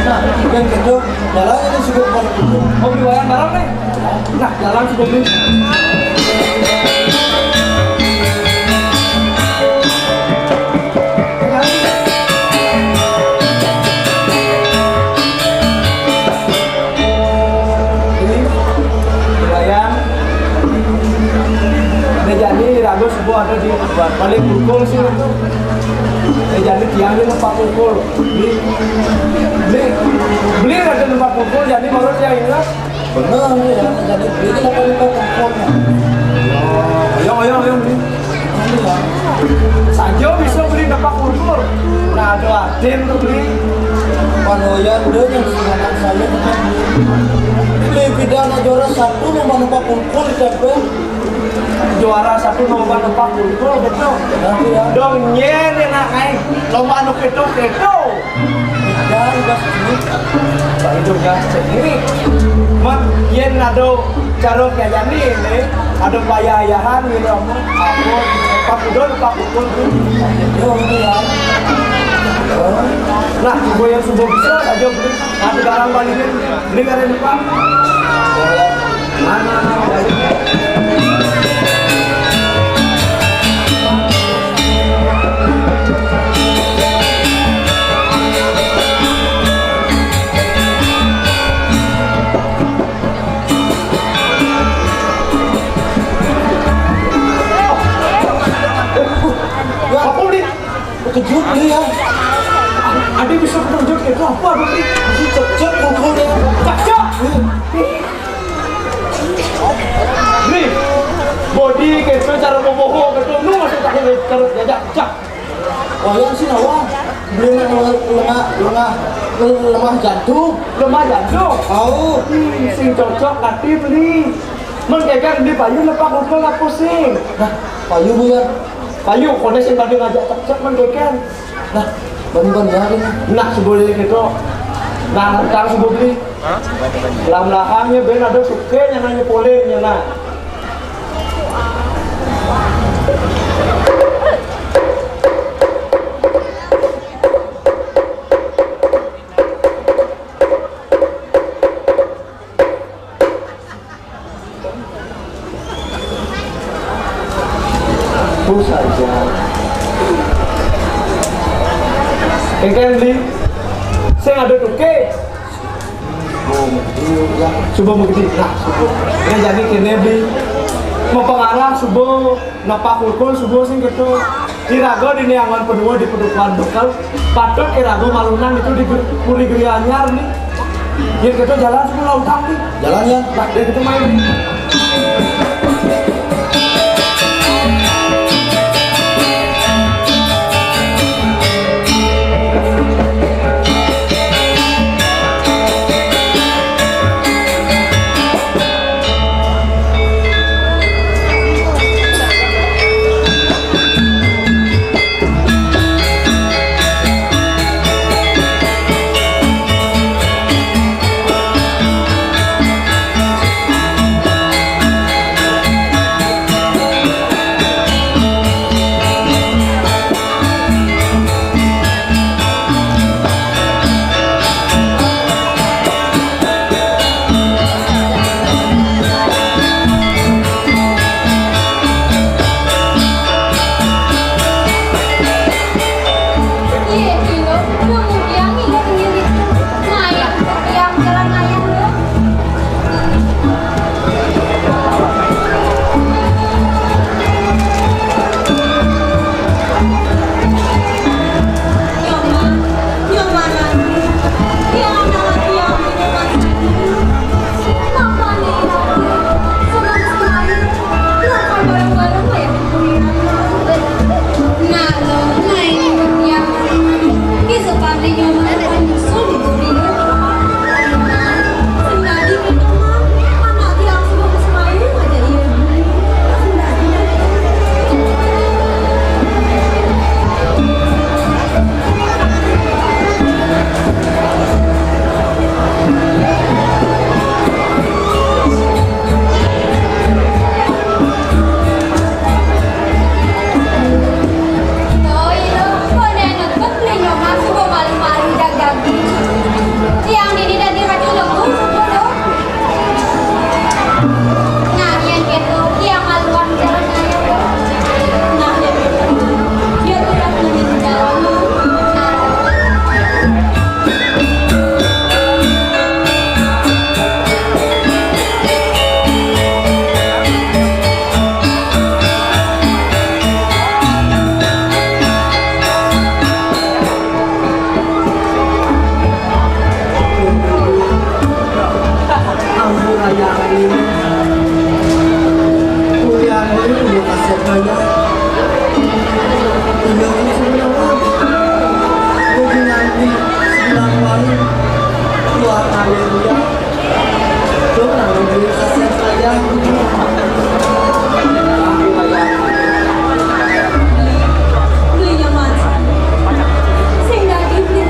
nah, yang kedua, jalan ini sudah pada kumpul. Hobi wayang bareng nih. Nah, jalan sebelum ini. Ini, wayang. Ini jadi ragu sebuah ada di balik pukul sih. Ini jadi tiang di tempat pukul. Beli, beli, beli ada tempat pukul, jadi menurut saya ini lah. Bener, ya, jadi beli kita pakai tempat pukul. Ayo, ayo, ayo, beli. Ini ya. Saja bisa beli tempat pukul. Nah, ada adem tuh beli. Panoyan udah yang semangat saya. Beli pidana juara satu, nomor tempat pukul, siapa? Juara satu lomba numpak kulkul, betul. Dong, nyen, enak, ai. Lomba anu keto-keto. Dan gas ini. Pak, itu gas ini. Mak, yen ada cara kayak ni, ni. Ada payah-ayahan, gitu, apa? Aku, Pak, udah, Pak, ukur. Yo, ini ya. Nah, gue yang sudah bisa, aja beli. Aku garang balikin. Beli karen, Pak. Apa ni? Kejut ni ya. Ada bisa kejut ke apa ni? Kejut, kejut, kejut ya. Kejut. Bodi kéto, cara boboho kéto, nu maksud aku, cara jajak, cak. Wayan sih nawa, beli lemah, lemah, lemah, lemah jantung. Lemah jantung. Oh. Hmm, sing cocok kati beli. Mén kékéd beli payu nepak hukul nggak pusing. Nah, payu, Bu, ya. Payu, koné sing badé ngajak cak-cak mén kékéd. Nah, ban-ban jari, nah. Nah, sebelum itu. Nah, ntar sebelum beli. Lam lahangnya ben ada suke nyananya polé nyana. Itu saja. Engké beli. Sing ada tuké. Oh, iya. Suba mengerti. Nah, suba. Ya, jadi kéné beli. Mapangarah suba. Nepak hukul suba sing kéto. Iraga dini anggon padua di padukuhan Bekel, patut iraga malunang ditu di ger-, puri Gria Anyar nih. Yén kéto jalan suba lautang nih. Jalan ya. Lah, yén kéto main nih. Ampun, Ayah. Kuliah ini punya kaset banyak. Tinggal di sini, Ayah. Mungkin nanti sembilan kali dua kali dia. Tuh, nanti beli kaset, Ayah. Beli nyaman. Sing dadi beli.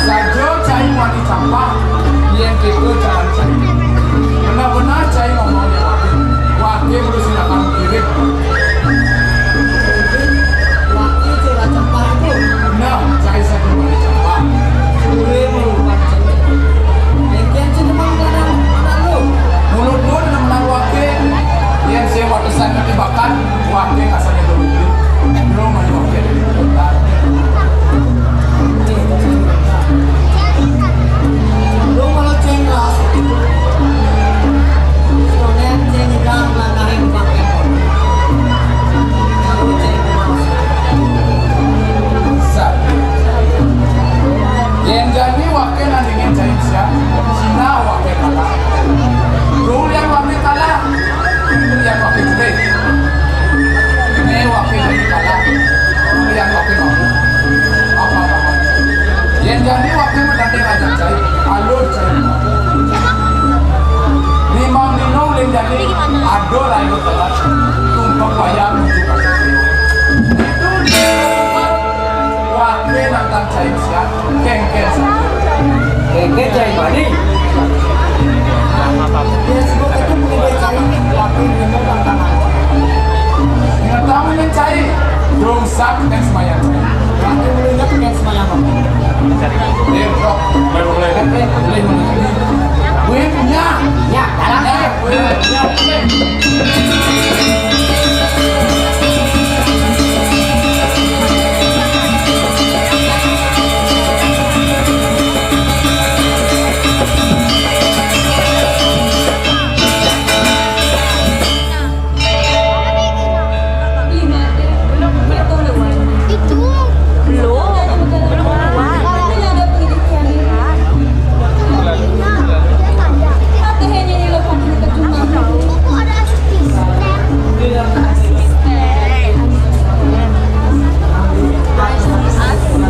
Sajo cai wani campah, yén kéto jalan cai. Benar-benar cai ngomong dek waké. Waké baru silakan kirim. Waké cai wani campah itu. Nah, cai sajo wani campah. Suwe melupakan cai. Yén cai cuma menang, menang lu. Mulut lu menang waké. Yén saya watesan dibakan. Wah, dia nggak sadar dulu. Belum ada wakil dari kota. Lu kalau cengras, soalnya cengras langgahin pakai. Kalau cengras. Sa-, yén jani wakil nandingin cai sia, Cina wakil kalah. Lu yang wakil kalah. Yang wakil jelek. Ini wakil jelek kalah. Yang wakil mampu. Apa namanya? Yang jadi wakil mendamping aja cai. Alur cai. Limang dino ulin jadi. Adol alur telat. Tumpek wayang. Itu dia. Wakil nantang cai siap. Kéngkén saja. Kéngkén cai mani. Dia sebut itu punya cai, tapi dia mau tantangan. Ingat tamu yang cai, dong sak dan semayang. Nanti mulai ingat dan semayang. Dia drop, baru mulai. Boleh mulai. Wih, punya. Ya, dalam. Eh, wih, punya. Itu. Belum. Belum keluar. Ada asisten. Asisten. Asisten.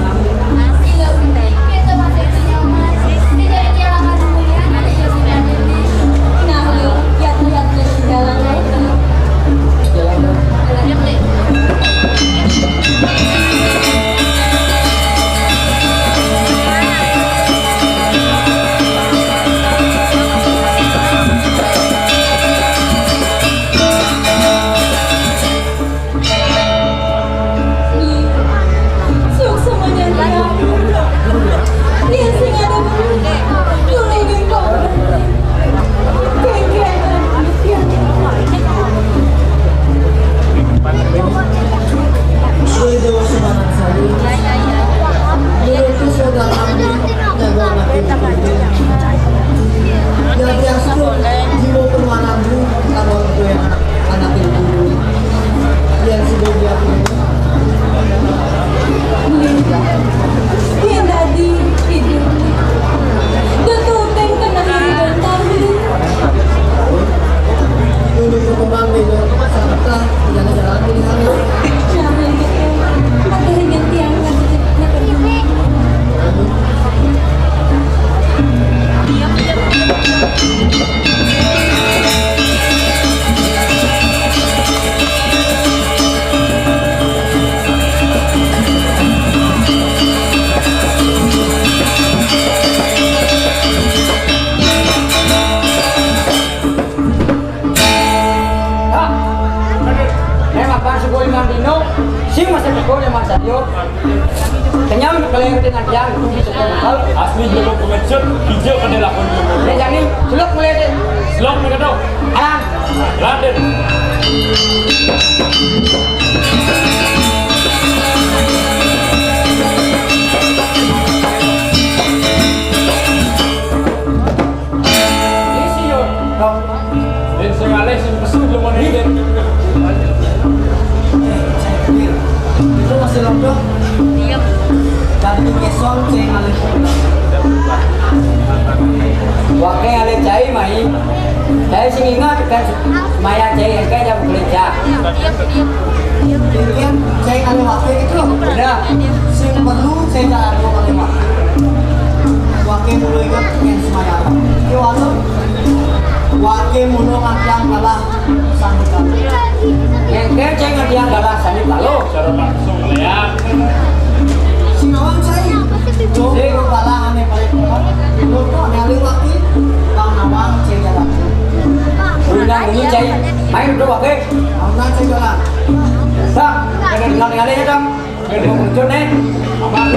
Jadi, aku jiwa permanen dulu, kalau aku yang anak, anak ibu dulu. Yang sudah dia punya. Yang tadi hidup. Betul, teng kena hidup tadi. Untuk berkembang di serta jalan-jalan pilihan. Jangan gitu. Ada yang tiang, ada yang tiang. Hah? Memang kan suku Imam Dino, sing masih pukul Imam Sadio. Kenyang keler dengan tiang, itu bisa terkenal. Asli jero pengecut, hijau kedelakon. Ini jani, seluk mulai deh. Seluk mulai dong. Alam. Raden. Isi yo. Kok? Dan sing alih sing pesu belum ada. Itu masih londo. Diam. Tapi kesong sing alih. Waké alih cai mai. Cai sing ingat kan maya cai engké jam kerja. Diam, diam. Diam, cai alih waké itu. Udah. Sing perlu cai alih waké. Waké mulai ingat yang semayang. Yo, anu. Waké mulo ngantiang kalah sandi kalo. Engké cai ngantiang kalah sandi kalo. Cara langsung ya. Ayo, duduk, Wake. Anak saya jalan. Dah, jangan tinggal-tinggalin ya, Kang. Biar dia mau lucu, nih. Aman.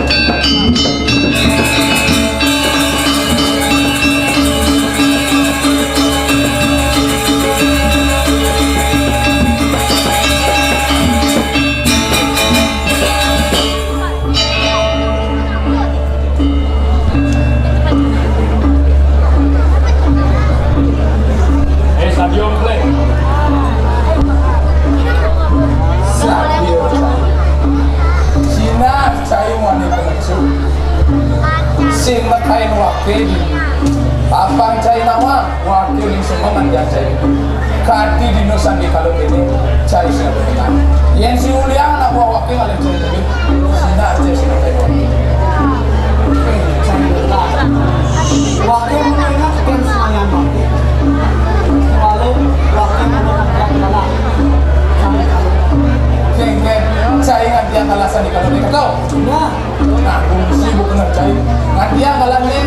Eh, Sadio, play. Sadio, cai. Sina cai wani pengecu. Sing makain Wake di. Apang cai nawang. Wake ning semua ngantiang cai. Kadi dino sandi kalau kene, cai sing benar. Yen si Uliang anak buah Wake ngalih cai tadi. Sina cai sina cai. Wake menengah ken semayan Wake. Walau Wake menengah kalah. Keng, keng, cai ngantiang kalah sandi kalau kene. Kau? Nah. Nah, kungsi bukan cai. Ngantiang kalah ni.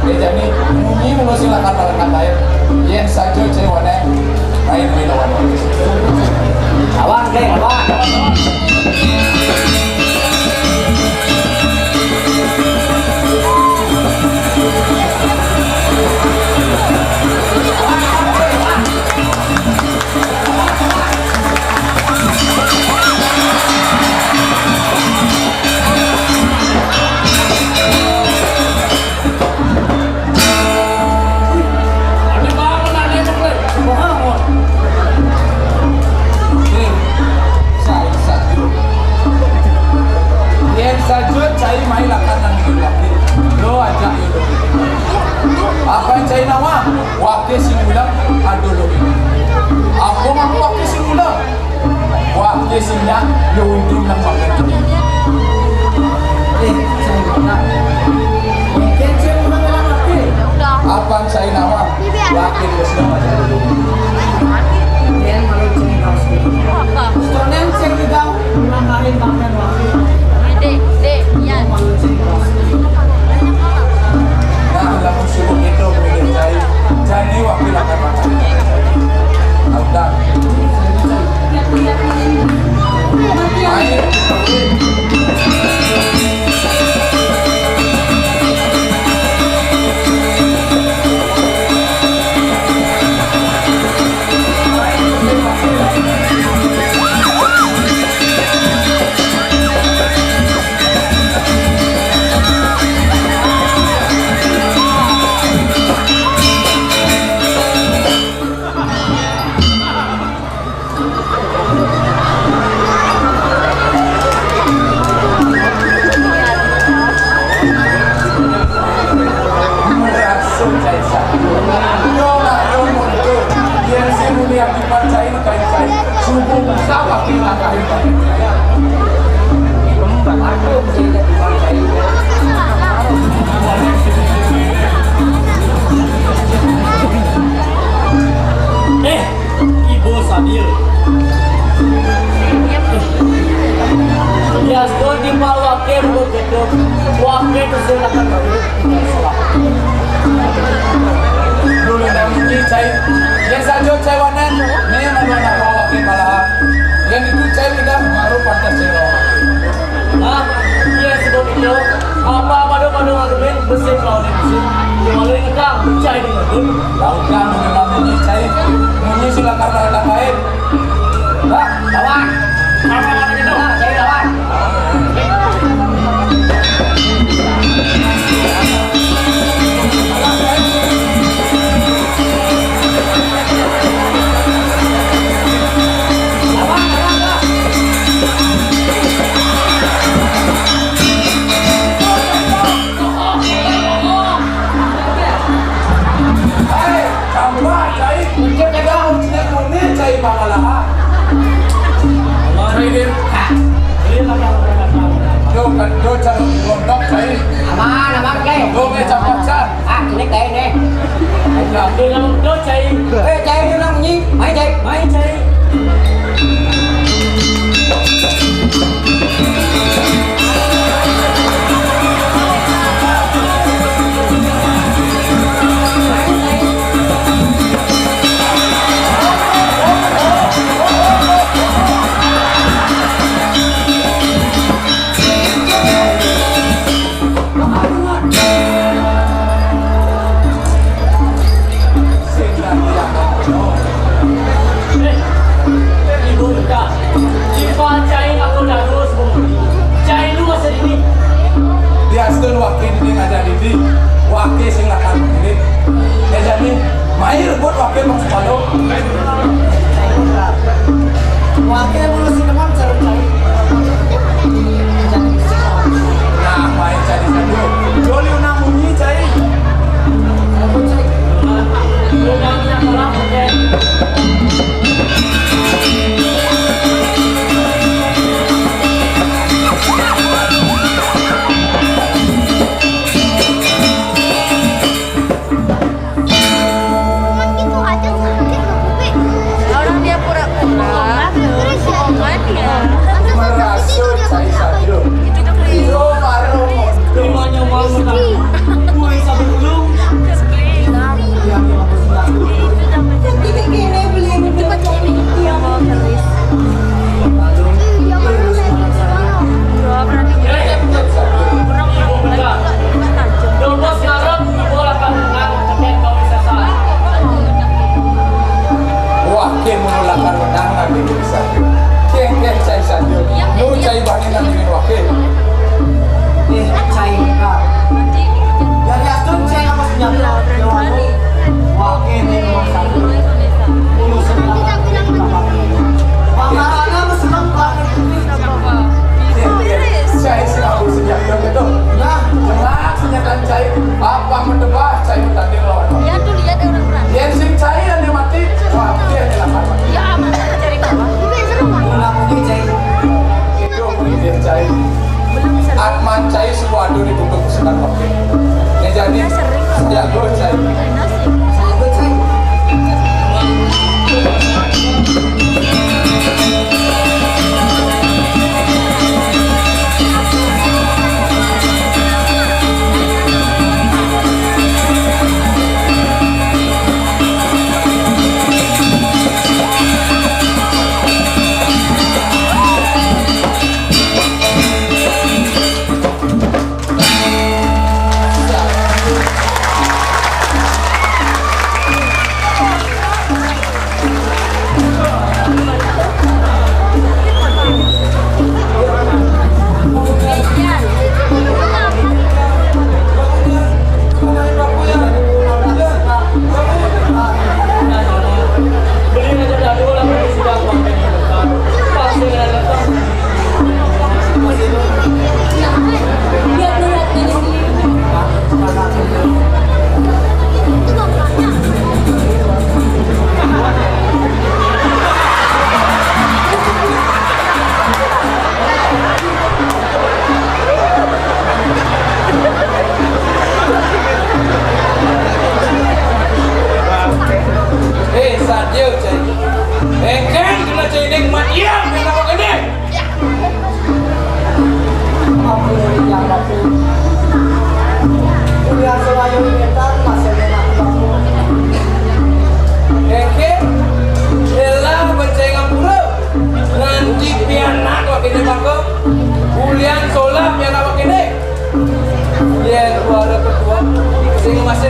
Eh, jadi, munyi mulu silakan lawan katai. Yen sajo cai wane. Main main lawan. Lawan, Keng, lawan. Yen sajo cai mai lakan nang di laki. Lo aja yo lo. Apa cai nawa? Wake sing ulang ado lo. Apa ngaku wake sing ulang? Wah, dia sinyak, dia untung nang makan. Eh, saya nak. Kecil pun dalam hati. Apa saya nawang? Wah, dia sudah macam dulu. Dia malu cengkau. Sekarang cengkau, orang lain makan waktu. Dek, dek, Yan. Malu cengkau. Nah, lamun suruh itu boleh cai. Jadi wakil akan makan. Udah. Eh, Ibu Sabil. Bias kau di bawah ke begitu. Wah, ke tu saya akan tahu. Dulu dah mungkin cai. Yang sajo cai wanan, ni malu nak bawa ke malah. Yang itu cai udah baru pantas cai bawa. Nah, iya sebab itu, apa pada pada ngagemin besi kalau di besi. Cuma lu inget cai di ngerti. Lautkan dengan munyi cai. Munyi silakan lawan lain. Nah, lawan. Apa kata gitu? Nah, cai lawan. Aman, aman, Kang. Aman, aman, Kang. Ah, ini kayak ini. Udah, udah, udah, cai. Eh, cai, udah, nyi. Mai, cai. Mai, cai.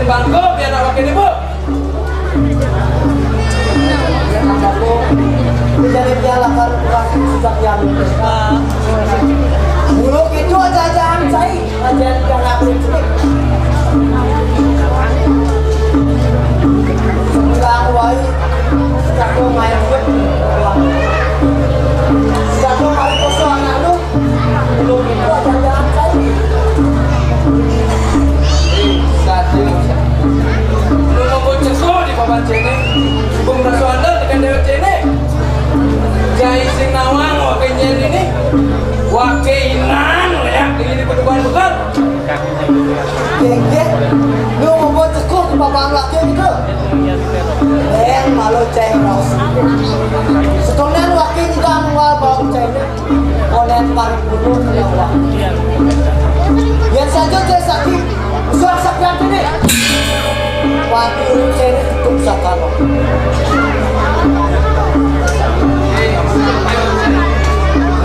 Bangko, biar nak wakil ibu. Jadi piala kan kurang sudah diambil. Dulu itu aja-ajaan saya, aja-ajaan aku itu. Sebelah wai, sudah tuh main gue. Sudah tuh main kosong anak lu. Belum itu aja-ajaan saya. Lu mau bocah di papan cene. Bung Rasu Andal dengan dewek cene. Jai sing nawang wake nyen ini. Wake inang leak ini di petubuhan bekal. Gege, lu mau bocah di papan laki gitu. Eh, malu ceng raus. Setonan wake nyidang wal bau cene. Oleh paripurna ya Allah. Yén saja cai sakti, suang sakti ini. Pati urip cai ini cukup sakalo.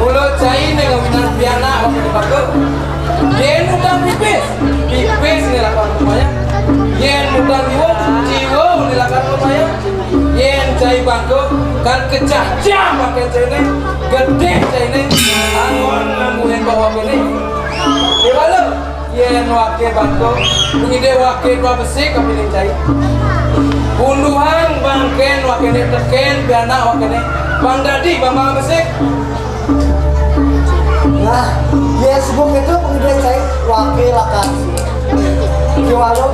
Mula cai ning ngawinan pianak waktu dipakai. Yén utang pipis, pipis nilakar lumayan. Yén utang jiwa, jiwa nilakar lumayan. Yén cai bangko, kan kecah-cah makan cainé, gedé cainé, anggon ngamuhin bawa kéné. Déwa lo, yén waké bangko, pengidé waké dua besik kapining cai. Bunduhang bangkén wakéné tekén, pianak wakéné, bang dadi bambang besik. Nah, yén suba kéto pengidé cai, waké lakar. Kéwala,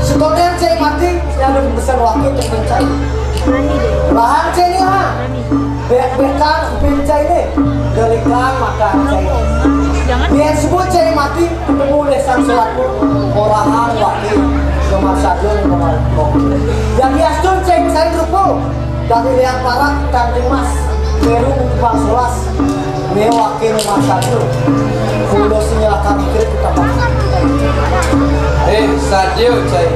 sekoten cai mati, nyaluk pesan waké tekén cai. Lahan cai ni ha, bek-bekan empin cai ni, delikan makan cai. Yén suba cai mati, ketemu deh sang selaku, orahang waké, nomor satu, nomor dua. Yang diastun cai, cai rupa, Dadi lihat parak, tangki mas, meru, bang solas, mewakil mas satu. Kulo sing nyelaka mikir kita, Pak. Eh, sadio, cai.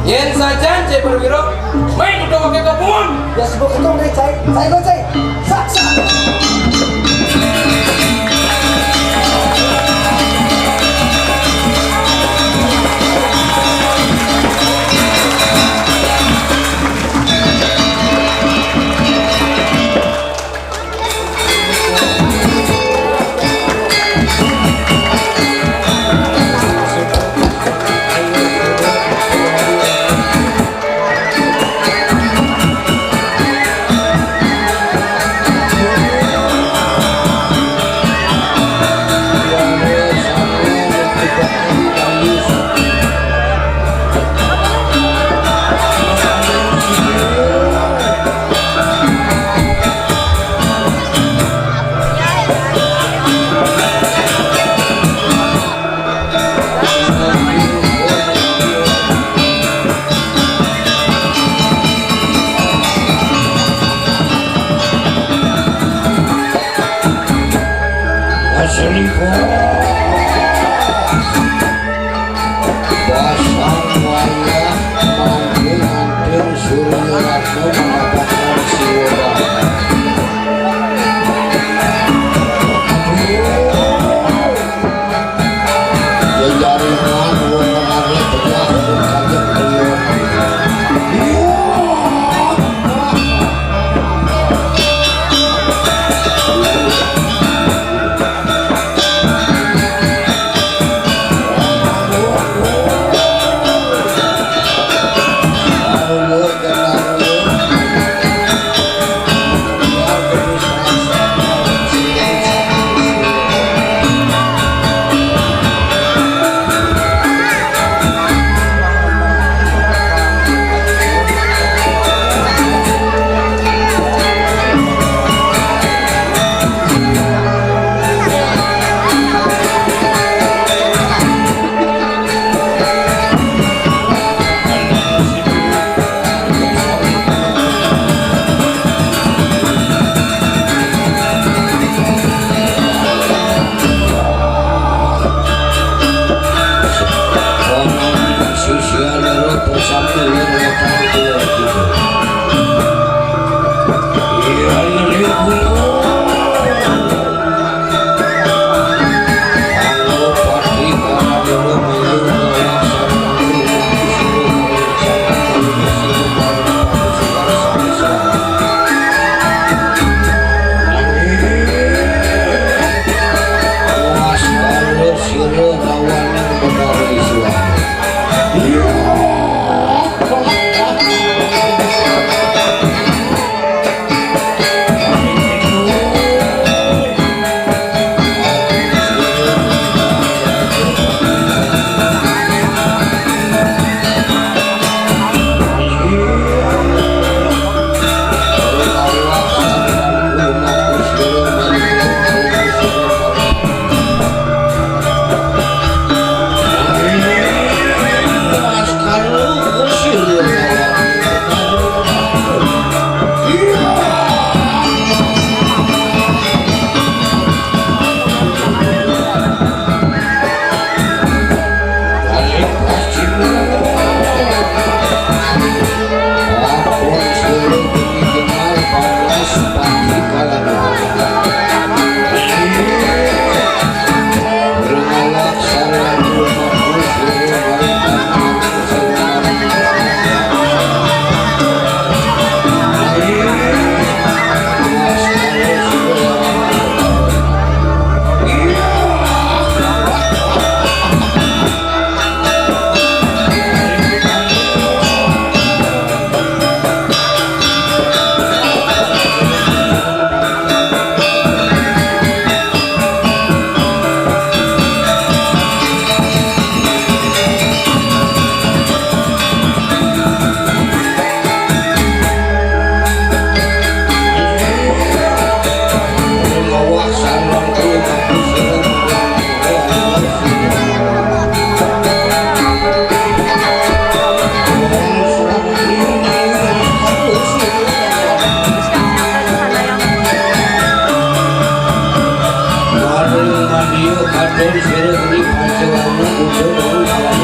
Yén sajan, cai perwira, main udah pakai kebun. Ya, sebut itu deh, cai. Cai, go, cai. Sak, sak. Asli, Bos. Pasang wayah mangkin-mangkin Surya Ratna mendapatkan Siwa. Jejaringan wong ngarep pecah, wong kaget beliau. Iya, kadang sira ini pancelangan udah mau